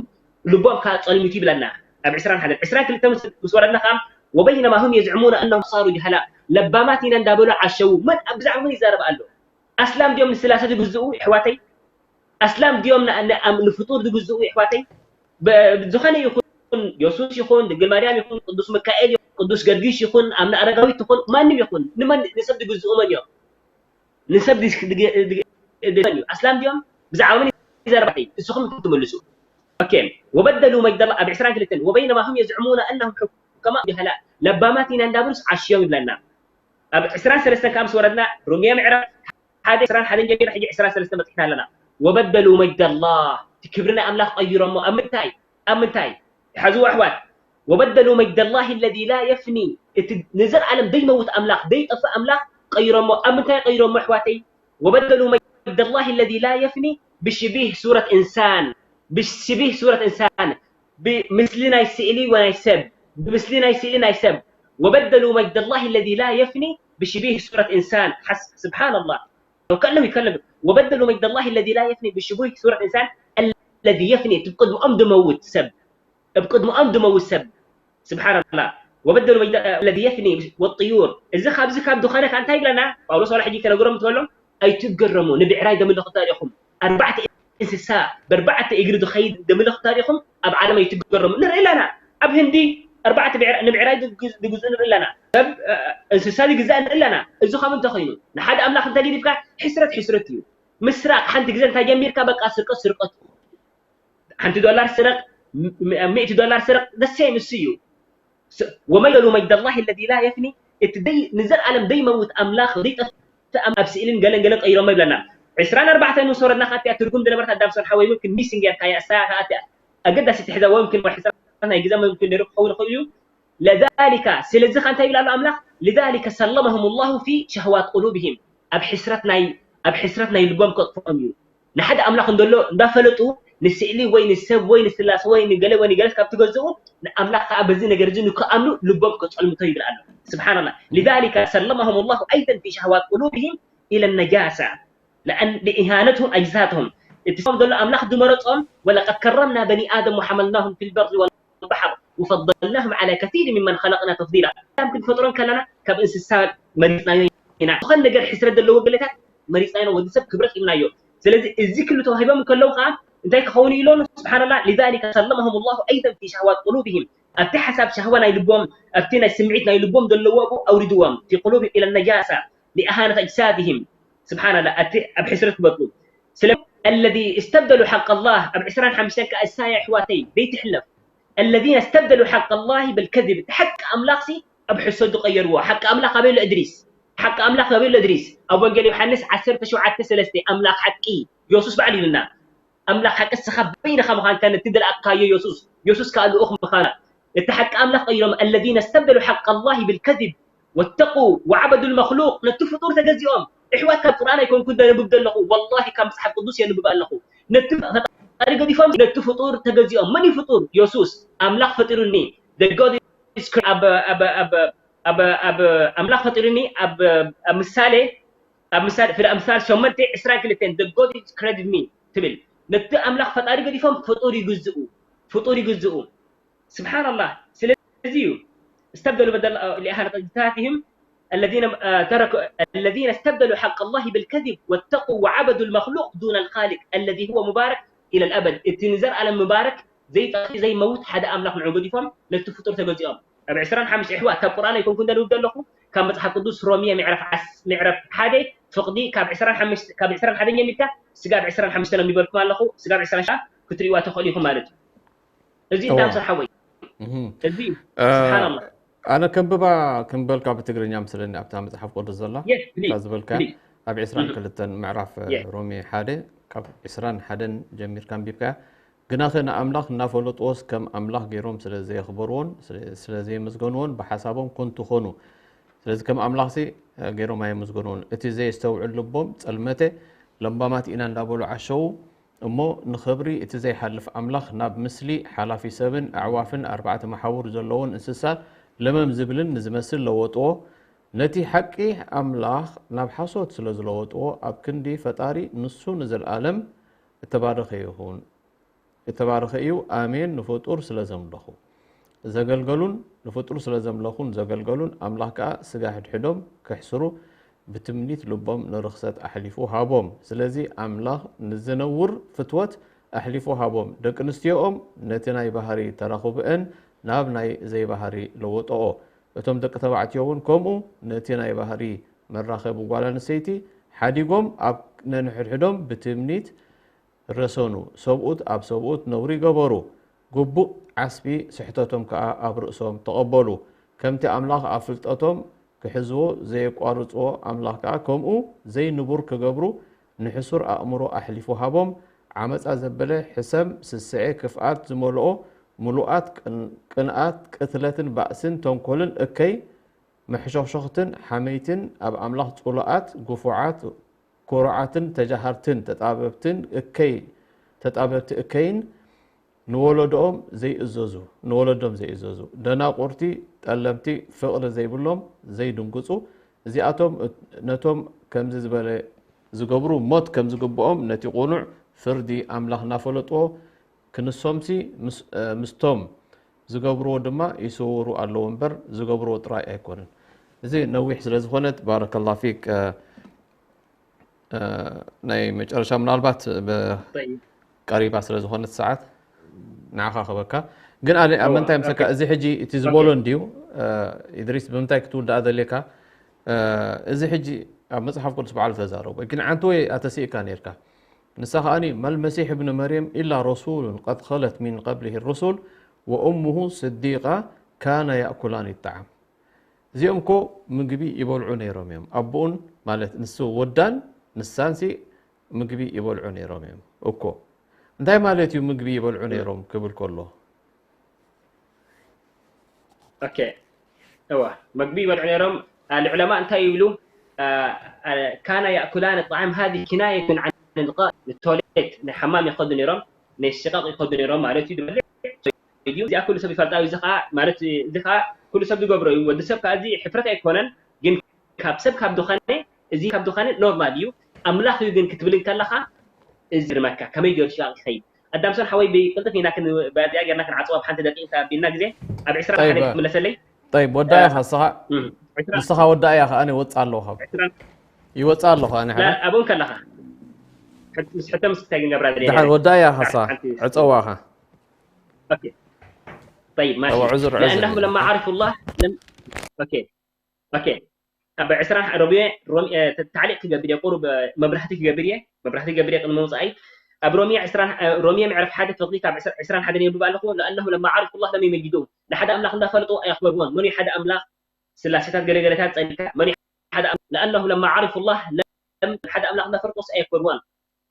ልቦም ከዓ ጸልሚቱ ይብለና ኣብ ዕስራን ሓደን ዕስራን ክልተ ምስ ወረድና ከዓ وبينما هم يزعمون أنهم صاروا جهلاء ለባማት ኢና እንዳበሉ ዓሸዉ መን ብዛዕባ መን ይዛረብ ኣሎ ኣስላም ድዮም ንስላሰ ዝግዝኡ ኣሕዋተይ ኣስላም ድዮም ንፍጡር ዝግዝኡ ኣሕዋተይ ዝኾነ ይኹን የሱስ ይኹን ድንግል ማርያም ይኹን ቅዱስ ሚካኤል ይኹን ቅዱስ ገርጊሽ ይኹን ኣምነ ኣረጋዊት ትኹን ማንም ይኹን ንመን ንሰብ ዝግዝኡ መን እዮም ንሰብ እዩ ኣስላም ድዮም ብዛዕባ መን ይዛረብ ንስኹም ትምልሱ وبدلوا مجد الله ኣብ ዕስራን ክልተን وبينما هم يزعمون أنهم حكماء جهلاء ለባማት ኢና እንዳበሉስ ዓሽዮም ይብለና ኣብ ዕስራን ሰለስተን ከዓ ምስ ወረድና ሮሜ ምዕራፍ ሓደ ዕስራን ሓደን ጀሚርና ሕጂ ዕስራን ሰለስተን በፂሕና ኣለና وبدلوا مجد الله እቲ ክብሪ ናይ ኣምላኽ ቀይሮሞ ኣብ ምንታይ ኣብ ምንታይ ሓዝዎ ኣሕዋት وبدلوا مجد الله الذي لا يفني እቲ ንዘልኣለም ደይመውት ኣምላኽ ደይጠፍእ ኣምላኽ ቀይሮሞ ኣብ ምንታይ ቀይሮሞ ኣሕዋተይ وبدلوا مجد الله الذي لا يفني بشبيه صورة إنسان ብሽቢህ ሱረት እንሳን ብምስሊ ናይ ስእሊ ናይ ሰብ ብምስሊ ናይ ስእሊ ናይ ሰብ وبدلوا مجد الله الذي لا يفني بشبيه صورة إنسان حس سبحان الله لو كأنه يتكلم وبدلوا مجد الله الذي لا يفني بشبيه صورة إنسان الذي يفني تبقد مؤم دموت سب ابقد مؤم دموت سب سبحان الله وبدلوا مجد الذي يفني والطيور እዚ ካብዚ ካብ ዝኾነ ከ እንታይ ይብለና ጳውሎስ ዋላ ሕጂ ከነግሮም ትበሎም ኣይትገረሙ ንብዕራይ ደምልኹ ተሪኹም ኣርባዕተ እንስሳ በርባዕተ እግሪ ዝኸይድ ደምልኽ ተሪኹም ኣብ ዓለም ኣይትገረሙ ንርኢ ኣለና ኣብ ህንዲ ኣርባዕተ ንብዕራይ ዝግዝኡ ንርኢ ኣለና ሰብ እንስሳ ዝግዛእ ንርኢ ኣለና እዚ ከም እንተኾይኑ ንሓደ ኣምላኽ እንተገዲፍካ ሕስረት ሕስረት እዩ ምስራቅ ሓንቲ ግዜ እንታይ ጀሚርካ በቃ ስርቀት ስርቀት ሓንቲ ዶላር ስረቅ ሚእቲ ዶላር ስረቅ ደሴ ንሱ እዩ ومجد الله الذي لا يفني እቲ ደይ ንዘልኣለም ደይመውት ኣምላኽ ዘይጠፍእ ኣብ ስእልን ገለን ገለን ቀይሮሞ ይብለና ዕስራን ኣርባዕተን ምስ ወረድና ከኣ እቲኣ ትርጉም ዝነበረት ኣዳም ሶር ሓወይ፣ ምምክን ሚሲንግ ጌርካያ፣ እሳ ከኣ እቲኣ ኣገዳሲት ትሕዛ ወይ ምምክን ወይ ሕስራት ናይ ግዜ ምምክን ነይሩ ክኸውን ይኽእል እዩ። ለዛሊካ፣ ስለዚ ከ እንታይ ይብል ኣሎ ኣምላኽ? لذلك سلمهم الله في شهوات قلوبهم። ኣብ ሕስረት ናይ ኣብ ሕስረት ናይ ልቦም ከጥፍኦም እዩ። ንሓደ ኣምላኽ እንደሎ እንዳፈለጡ ንስእሊ ወይ ንሰብ ወይ ንስላሰ ወይ ንገለ ወይ ንገለስ ካብ ትገዝኡ፣ ንኣምላኽ ከኣ በዚ ነገር እዚ ንክኣምኑ ልቦም ከጸልምቶ ይብል ኣሎ። ስብሓንላ። لذلك سلمهم الله أيضا في شهوات قلوبهم إلى النجاسة لأن لإهانتهم أجسادهم። እቲ ስም ዘሎ ኣምላኽ ዝመረጾም ولقد كرمنا بني آدم وحملناهم في البر والبحر وفضلناهم على كثير ممن خلقنا تفضيلا። ኣዳም ክንፈጥሮ ከለና ካብ እንስሳ መሪጽናዮ ኢና። ዝኾነ ነገር ሕስረት ዘለዎ ገለታት መሪጽናዮ ኢና፣ ወዲ ሰብ ክብረት ሂብናዮ። ስለዚ እዚ ክሉ ተዋሂቦም ከለዉ ከኣ እንታይ ክኸውን ኢሎ? ስብሓንላ። لذلك سلمهم الله أيضا في شهوات قلوبهم። ኣብቲ ሓሳብ ሻህዋ ናይ ልቦም፣ ኣብቲ ናይ ስምዒት ናይ ልቦም ዘለዎ ኣብኡ ኣውሪድዎም። في قلوبهم إلى النجاسة لإهانة أجسادهم። ስብሓንላ። ኣብቲ ኣብ ሕስረት ክበቱ ስለ الذي استبدلوا حق الله ኣብ ዕስራን ሓሙሽተን ከኣ እሳያ ኣሕዋተይ ዘይትሕለፍ الذين استبدلوا حق الله بالكذب። እቲ ሓቂ ኣምላኽሲ ኣብ ሕሰዱ ቀየርዎ። ሓቂ ኣምላኽ ኣበይ ኣሎ እድሪስ? ሓቂ ኣምላኽ ኣበይ ኣሎ እድሪስ? ኣብ ወንጌል ዮሃንስ ዓሰርተ ሸውዓተ ሰለስተ ኣምላኽ ሓቂ፣ የሱስ ባዕሉ ኢሉና። ኣምላኽ ሓቂ እስኻ በይንኻ ምዃንካ ነቲ ዝለኣካዮ የሱስ፣ የሱስ ከኣ ልኡኽ ምዃና። እቲ ሓቂ ኣምላኽ ቀይሮም። الذين استبدلوا حق الله بالكذب واتقوا وعبدوا المخلوق። ነቲ ፍጡር ተገዚኦም። ኣሕዋት ካብ ቁርኣን ኣይኮንኩን ዘንብብ ዘለኹ፣ ወላሂ ካብ መጽሓፍ ቅዱስ የንብብ ኣለኹ። ነቲ ፈጣሪ ገዲፎም ነቲ ፍጡር ተገዚኦም። መን እዩ ፍጡር? የሱስ። ኣምላኽ ፈጢሩኒ። The God is cre-፣ ኣብ ኣብ ኣብ ኣብ ኣብ ኣምላኽ ፈጢሩኒ ኣብ ኣብ ምሳሌ ኣብ ምሳሌ ፍለ ምሳሌ ሸሞንተ ዕስራን ክልተን the God is created me ትብል። ነቲ ኣምላኽ ፈጣሪ ገዲፎም ፍጡር ይግዝኡ፣ ፍጡር ይግዝኡ። ስብሓንላህ። ስለዚ እዩ استبدلوا بدل لإهانة أجسادهم الذين تركوا الذين استبدلوا حق الله بالكذب واتقوا وعبدوا المخلوق دون الخالق الذي هو مبارك إلى الأبد። እቲ ንዘልኣለም ምባረክ ዘይጠፍእ ዘይመውት ሓደ ኣምላኽ ንዑ ገዲፎም ነቲ ፍጡር ተገዚኦም። ኣብ ዕስራን ሓሙሽተ ኣሕዋት ካብ ቁርኣን ኣይኮንኩ እንደልው ዘለኹ ካብ መጽሓፍ ቅዱስ ሮሜ ምዕራፍ ዓስ- ምዕራፍ ሓደ ፍቕዲ ካብ ዕስራን ሓሙሽተ ካብ ዕስራን ሓደ ጀሚርካ ስጋብ ዕስራን ሓሙሽተ ኣንቢበልኩም ኣለኹ። ስጋብ ዕስራን ሸዓ ክትሪእዋ ትኽእሉ ኢኹም ማለት እዩ። እዚ እዋ። ዳንሰር ሓወይ እህ። እዚ እ፣ ስብሓንላህ። ኣነ ከንብባ ክንበልካ ብትግርኛ ምስለኒ ኣብታ መጽሓፍ ቅዱስ ዘላ Yes, please, እታ ዝበልካ please. ኣብ ዕስራን ክልተን ምዕራፍ Yes. ሮሜ ሓደ ካብ ዕስራን ሓደን ጀሚርካ ኣንቢብካ። ግናኸ ንኣምላኽ እናፈለጥዎስ ከም ኣምላኽ ገይሮም ስለ ዘየኽበርዎን ስለ- ስለ ዘየመስገንዎን ብሓሳቦም ኮንቱ ኾኑ። ስለዚ ከም ኣምላኽሲ እ፣ ገይሮም ኣየመስገንዎን። እቲ ዘየስተውዕል ልቦም ጸልመተ፣ ለምባማት ኢና እንዳበሉ ዓሸዉ። እሞ ንኽብሪ እቲ ዘይሓልፍ ኣምላኽ ናብ ምስሊ ሓላፊ ሰብን ኣዕዋፍን ኣርባዕተ መሓውር ዘለዎን እንስሳ ለመም ዝብልን ንዝመስል ለወጥዎ። ነቲ ሓቂ ኣምላኽ ናብ ሓሶት ስለ ዝለወጥዎ ኣብ ክንዲ ፈጣሪ ንሱ ንዘልኣለም እተባረኸ ይኹን። እተባረኸ እዩ። ኣሜን። ንፍጡር ስለ ዘምለኹ ዘገልገሉን ንፍጡር ስለ ዘምለኹን ዘገልገሉን ኣምላኽ ከኣ ስጋ ሕድሕዶም ክሕስሩ ብትምኒት ልቦም ንርኽሰት ኣሕሊፉ ሃቦም። ስለዚ ኣምላኽ ንዝነውር ፍትወት ኣሕሊፉ ሃቦም። ደቂ ኣንስትዮኦም ነቲ ናይ ባህሪ ተራኽብአን ናብ ናይ ዘይባህሪ ለወጠኦ። እቶም ደቂ ተባዕትዮ እውን ከምኡ ነቲ ናይ ባህሪ መራኸቢ ጓል ኣንስተይቲ ሓዲጎም ኣብ ነንሕድሕዶም ብትምኒት ረሰኑ። ሰብኡት ኣብ ሰብኡት ነውሪ ገበሩ። ግቡእ ዓስቢ ስሕተቶም ከኣ ኣብ ርእሶም ተቐበሉ። ከምቲ ኣምላኽ ኣብ ፍልጠቶም ክሕዝዎ ዘየቋርጽዎ ኣምላኽ ከኣ ከምኡ ዘይንቡር ክገብሩ ንሕሱር ኣእምሮ ኣሕሊፉ ሃቦም። ዓመጻ ዘበለ፣ ሕሰም፣ ስስዐ፣ ክፍኣት ዝመልኦ፣ ምሉኣት፣ ቅን- ቅንኣት፣ ቅትለትን ባእስን ተንኮልን እከይ መሕሾኽሾኽትን ሓመይትን፣ ኣብ ኣምላኽ ጽሉኣት፣ ግፉዓት፣ ኩሩዓትን ተጃሃርትን፣ ተጣበብትን እከይ ተጣበብቲ እከይን፣ ንወለዶኦም ዘይእዘዙ ንወለዶም ዘይእዘዙ፣ ደናቁርቲ፣ ጠለምቲ፣ ፍቕሪ ዘይብሎም፣ ዘይድንግጹ፣ እዚኣቶም ነቶም ከምዚ ዝበለ ዝገብሩ ሞት ከም ዝግብኦም ነቲ ቅኑዕ ፍርዲ ኣምላኽ እናፈለጥዎ ክንሶምሲ ምስ- እ፣ ምስቶም ዝገብርዎ ድማ ይስውሩ ኣለዉ እምበር ዝገብርዎ ጥራይ ኣይኮነን። እዚ ነዊሕ ስለ ዝኾነት ባረከላ ፊክ እ፣ እ፣ ናይ መጨረሻ ምናልባት ብ- ጠይብ። ቀሪባ ስለ ዝኾነት ሰዓት ንዓኻ ክበካ ግን ኣነ ኣብ እዋ፣ ምንታይ ምሰካ ኦኬ። እዚ ሕጂ እቲ ዝበሎ ኦኬ። እንድዩ እ፣ ኢድሪስ ብምንታይ ክትውዳኣ ዘልየካ እ፣ እዚ ሕጂ ኣብ መጽሓፍ ቅዱስ ባዕሉ ተዛረቦ ግን ዓንተወይ ኣተሲእካ ነርካ ንሳ ከኣኒ ما المسيح ابن مريم إلا رسول قد خلت من قبله الرسل وأمه صديقة كانا يأكلان الطعام እዚኦም እኮ ምግቢ ይበልዑ ነይሮም እዮም ኣቦኡን ማለት ንሱ ወዳን ንሳንሲ ምግቢ ይበልዑ ነይሮም እዮም እኮ። እንታይ ማለት እዩ ምግቢ ይበልዑ ነይሮም ክብል ከሎ? ኦኬ፣ እዋ፣ መግቢ ይበልዑ ነይሮም። ኣልዑለማ እንታይ ይብሉ? ካና ያእኩላን ጣዕም። ሃዚ ኪናየቱን ዓን ልቃእ፣ ንቶሌት፣ ናይ ሓማም ይኸዱ ነይሮም፣ ናይ ሽቃቅ ይኸዱ ነይሮም ማለት እዩ። ዝበልዕ እዩ። እዚኣ ኩሉ ሰብ ይፈልጣ እዩ። እዚ ከዓ ማለት እዚ ከዓ ኩሉ ሰብ ዝገብሮ እዩ። ወዲ ሰብ ከዓ እዚ ሕፍረት ኣይኮነን፣ ግን ካብ ሰብ ካብ ዝኾነ እዚ ካብ ዝኾነ ኖርማል እዩ። ኣምላኽ እዩ ግን ክትብል እንከለኻ እዚ ግርመካ ከመይ ገይሩ ሽቃቅ ይኸይድ? ኣዳምሶን ሓወይ ብቅልጥፍ ኢና ክን በዚኣ ጌርና ክንዓፅዋ ብሓንቲ ደቂቅ ኣቢልና ግዜ ኣብ ዕስራ ጠይብ፣ ሓደ ክምለሰለይ ጠይብ፣ ወዳኢኻ እስኻ እም፣ ዕስራ ንስኻ ወዳእያ ከኣ እኔ ወፅእ ኣለኹ ካብ ዕስራ ይወፅእ ኣለኹ ኣነ ሓደ ኣብኡ እንከለኻ ሕት- ምስ ሕቶ ምስ ክታይ ክንገብራ ዘለና ድሓን ወዳእያ ኸሳ ሓንቲ ዕፀዋኻ ኦኬ። طيب ماشي طبعا عذر عذر لأنه لما عرفوا الله لم أوكي أوكي أب عسران رومية رومية تعليق كبير يقول مبرهتي كبير مبرهتي كبير يقول موضعي أب رومية عسران رومية معرف حاجة فقط أب عسران حاجة يبقى لكم لأنه لما عرفوا الله لم يمجدوه لحد أملاك ده فلتوا يخبرون من حد أملاك سلاسة قال قال تات من حد أم... لأنه لما عرفوا الله لم حد أملاك ده فرقوا سأيكبرون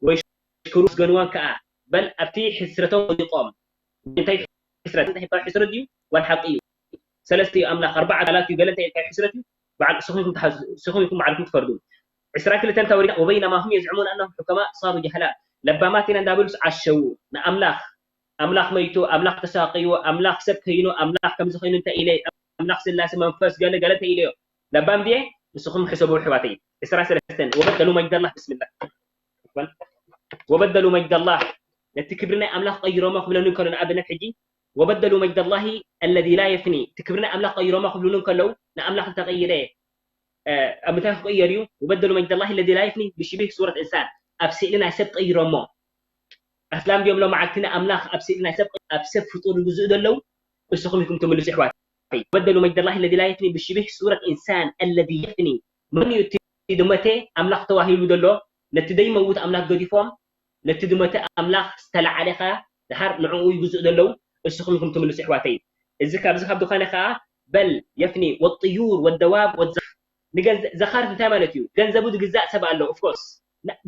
ويشكروا سجنوان كأ بل أبتي حسرتهم وضيقهم እንታይ ሕስረት እንታይ ይባል ሕስረት ድዩ ዋን ሓቂ እዩ ሰለስተ እዩ ኣምላኽ ኣርባዓ ኣካላት እዩ ገለ እንታይ እንታይ ሕስረት እዩ በዓል ስኹም ይኹም ተሓዝ ስኹም ይኹም በዓልኩም ትፈርዱ ዕስራን ክልተን ተወሪዳ وبينما هم يزعمون أنهم حكماء صاروا جهلاء ለባማት ኢና እንዳበሉስ ዓሸዉ ንኣምላኽ ኣምላኽ መይቱ ኣምላኽ ተሳቀይዎ ኣምላኽ ሰብ ከይኑ ኣምላኽ ከምዚ ኮይኑ እንታይ ኢለ ኣምላኽ ስላሴ መንፈስ ገለ ገለ እንታይ ኢለዮ ለባም ድየ ንስኹም ሕሰቡ ኣሕዋተይ ዕስራ ሰለስተን وبدلوا مجد الله بسم الله وبدلوا مجد الله ነቲ ክብሪ ናይ ኣምላኽ ቀይሮሞ ክብለኒ ከሎ ንኣብነት ሕጂ وبدلوا مجد الله الذي لا يفني እቲ ክብሪ ናይ ኣምላኽ ቀይሮሞ ክብሉኒ ከለዉ ንኣምላኽ እንተቀይረ ኣብ ምንታይ ክቅየር እዩ وبدلوا مجد الله الذي لا يفني بشبه صورة إنسان ኣብ ስእሊ ናይ ሰብ ቀይሮሞ ኣስላም ድዮም ሎም መዓልቲ ንኣምላኽ ኣብ ስእሊ ናይ ሰብ ኣብ ሰብ ፍጡር ይግዝኡ ዘለዉ እስኹም ኢኹም ትምልሱ ኣሕዋት وبدلوا مجد الله الذي لا يفني بشبه صورة إنسان الذي يفني من يؤتي ድመቴ ኣምላኽ ተዋሂቡ ዘሎ ነቲ ደይመውት ኣምላኽ ገዲፎም ነቲ ድመተ ኣምላኽ ዝተለዓለ ኸኣ ድሓር ንዕኡ ይግዝኡ ዘለዉ እስኹም ኢኹም ትምልሱ ኣሕዋተይ እዚ ካብዚ ካብ ዝኾነ ኸኣ በል የፍኒ ወጥዩር ወደዋብ ወዘኻርፍ እንታይ ማለት እዩ ገንዘቡ ዝግዛእ ሰብ ኣሎ ኦፍኮርስ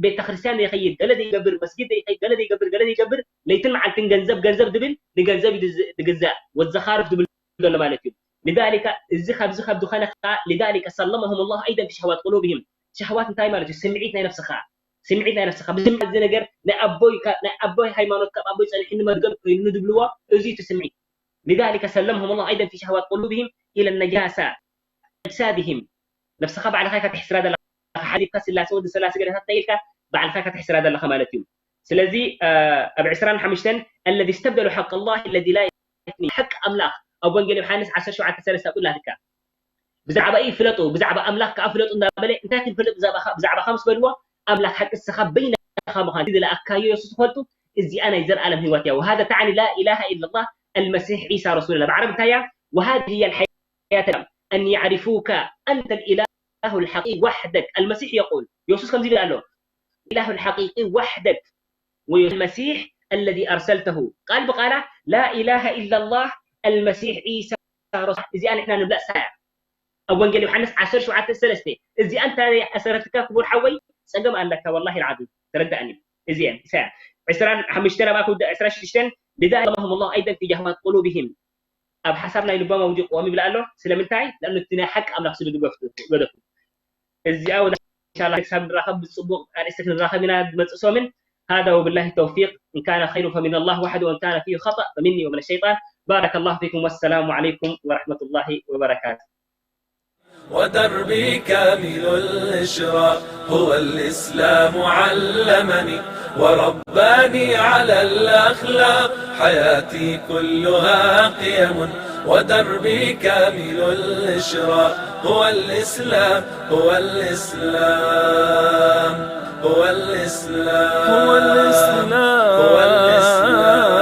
ቤተክርስትያን ዘይኸይድ ገለ ዘይገብር መስጊድ ዘይኸይድ ገለ ዘይገብር ገለ ዘይገብር ለይትን መዓልትን ገንዘብ ገንዘብ ዝብል ንገንዘብ እዩ ዝግዛእ ወዘኻርፍ ዝብል ዘሎ ማለት እዩ لذلك እዚ ካብዚ ካብ ዝኾነ ከዓ لذلك سلمهم الله أيضا في شهوات قلوبهم ሸህዋት እንታይ ማለት እዩ ስምዒት ናይ ነፍስኻ ስምዒት ናይ ነፍስኻ ብስምዒት እዚ ነገር ናይ ኣቦይ ናይ ኣቦይ ሃይማኖት ካብ ኣቦይ ፀኒሕኒ መርገም ኮይኑ ዝብልዎ እዚ እቲ ስምዒት لذلك سلمهم الله أيضا في شهوات قلوبهم إلى النجاسة أجسادهم ነብስኻ ባዕልኻ ኢኻ ትሕስራ ዘለኻ ሓሊፍካ ስላሴ ወዲ ስላሴ ገለታት እንታይ ኢልካ ባዕልኻ ኢኻ ትሕስራ ዘለኻ ማለት እዩ ስለዚ ኣብ ዕስራን ሓሙሽተን الذي استبدلوا حق الله الذي لا يفني ሓቂ ኣምላኽ ኣብ ወንጌል ዮሓንስ ዓሰርተ ሸውዓተ ሰለስተ ኣብኡ ኣላትካ ብዛዕባ እዩ ፍለጡ ብዛዕባ ኣምላኽ ከዓ ፍለጡ እንዳበለ እንታይ ክንፈልጥ ብዛዕባኻ ምስ በልዎ ኣምላኽ ሓቂ ንስኻ በይንኻ ምዃን ዝለኣካዮ የሱስ ትፈልጡ እዚኣ ናይ ዘልኣለም ህይወት እያ وهذا تعني لا إله إلا الله المسيح عيسى رسول الله ብዓረብ እንታይ እያ وهذه هي الحياة أن يعرفوك أنت الإله الحقيقي وحدك المسيح يقول የሱስ ከምዚ ይብል ኣሎ الإله الحقيقي وحدك والمسيح الذي أرسلته قال بقاله لا إله إلا الله المسيح عيسى رسول እዚኣ ንሕና ንብላ እሳ እያ ኣብ ወንጌል ዮሓንስ ዓሰርተ ሸውዓተ ሰለስተ እዚኣ እንታይ ኣሰረትካ ክቡር ሓወይ ጸገም ኣለካ والله العظيم ተረዳእኒ እዚአን ኢሳያ ዕስራን ሓሙሽተን ኣብኣ ክውዳእ ዕስራን ሽዱሽተን لذلك سلمهم الله أيضا في شهوات قلوبهم ኣብ ሓሳብ ናይ ልቦም ኣውዲቕዎም ይብል ኣሎ ስለምንታይ ለእኑ እቲ ናይ ሓቂ ኣምላኽ ስሉ ዝገደፉ እዚኣ ወደ ኢንሻላ ክሳብ ንራኸብ ብፅቡቅ ኣርእስቲ ክንራኸብ ኢና ዝመፅእ ሰሙን هذا وبالله التوفيق إن كان خير فمن الله وحده وإن كان فيه خطأ فمني ومن الشيطان بارك الله فيكم والسلام عليكم ورحمة الله وبركاته ودربي كامل الإشراق هو الإسلام علمني ورباني على الأخلاق حياتي كلها قيم ودربي كامل الإشراق هو الإسلام هو الإسلام هو الإسلام هو الإسلام هو الإسلام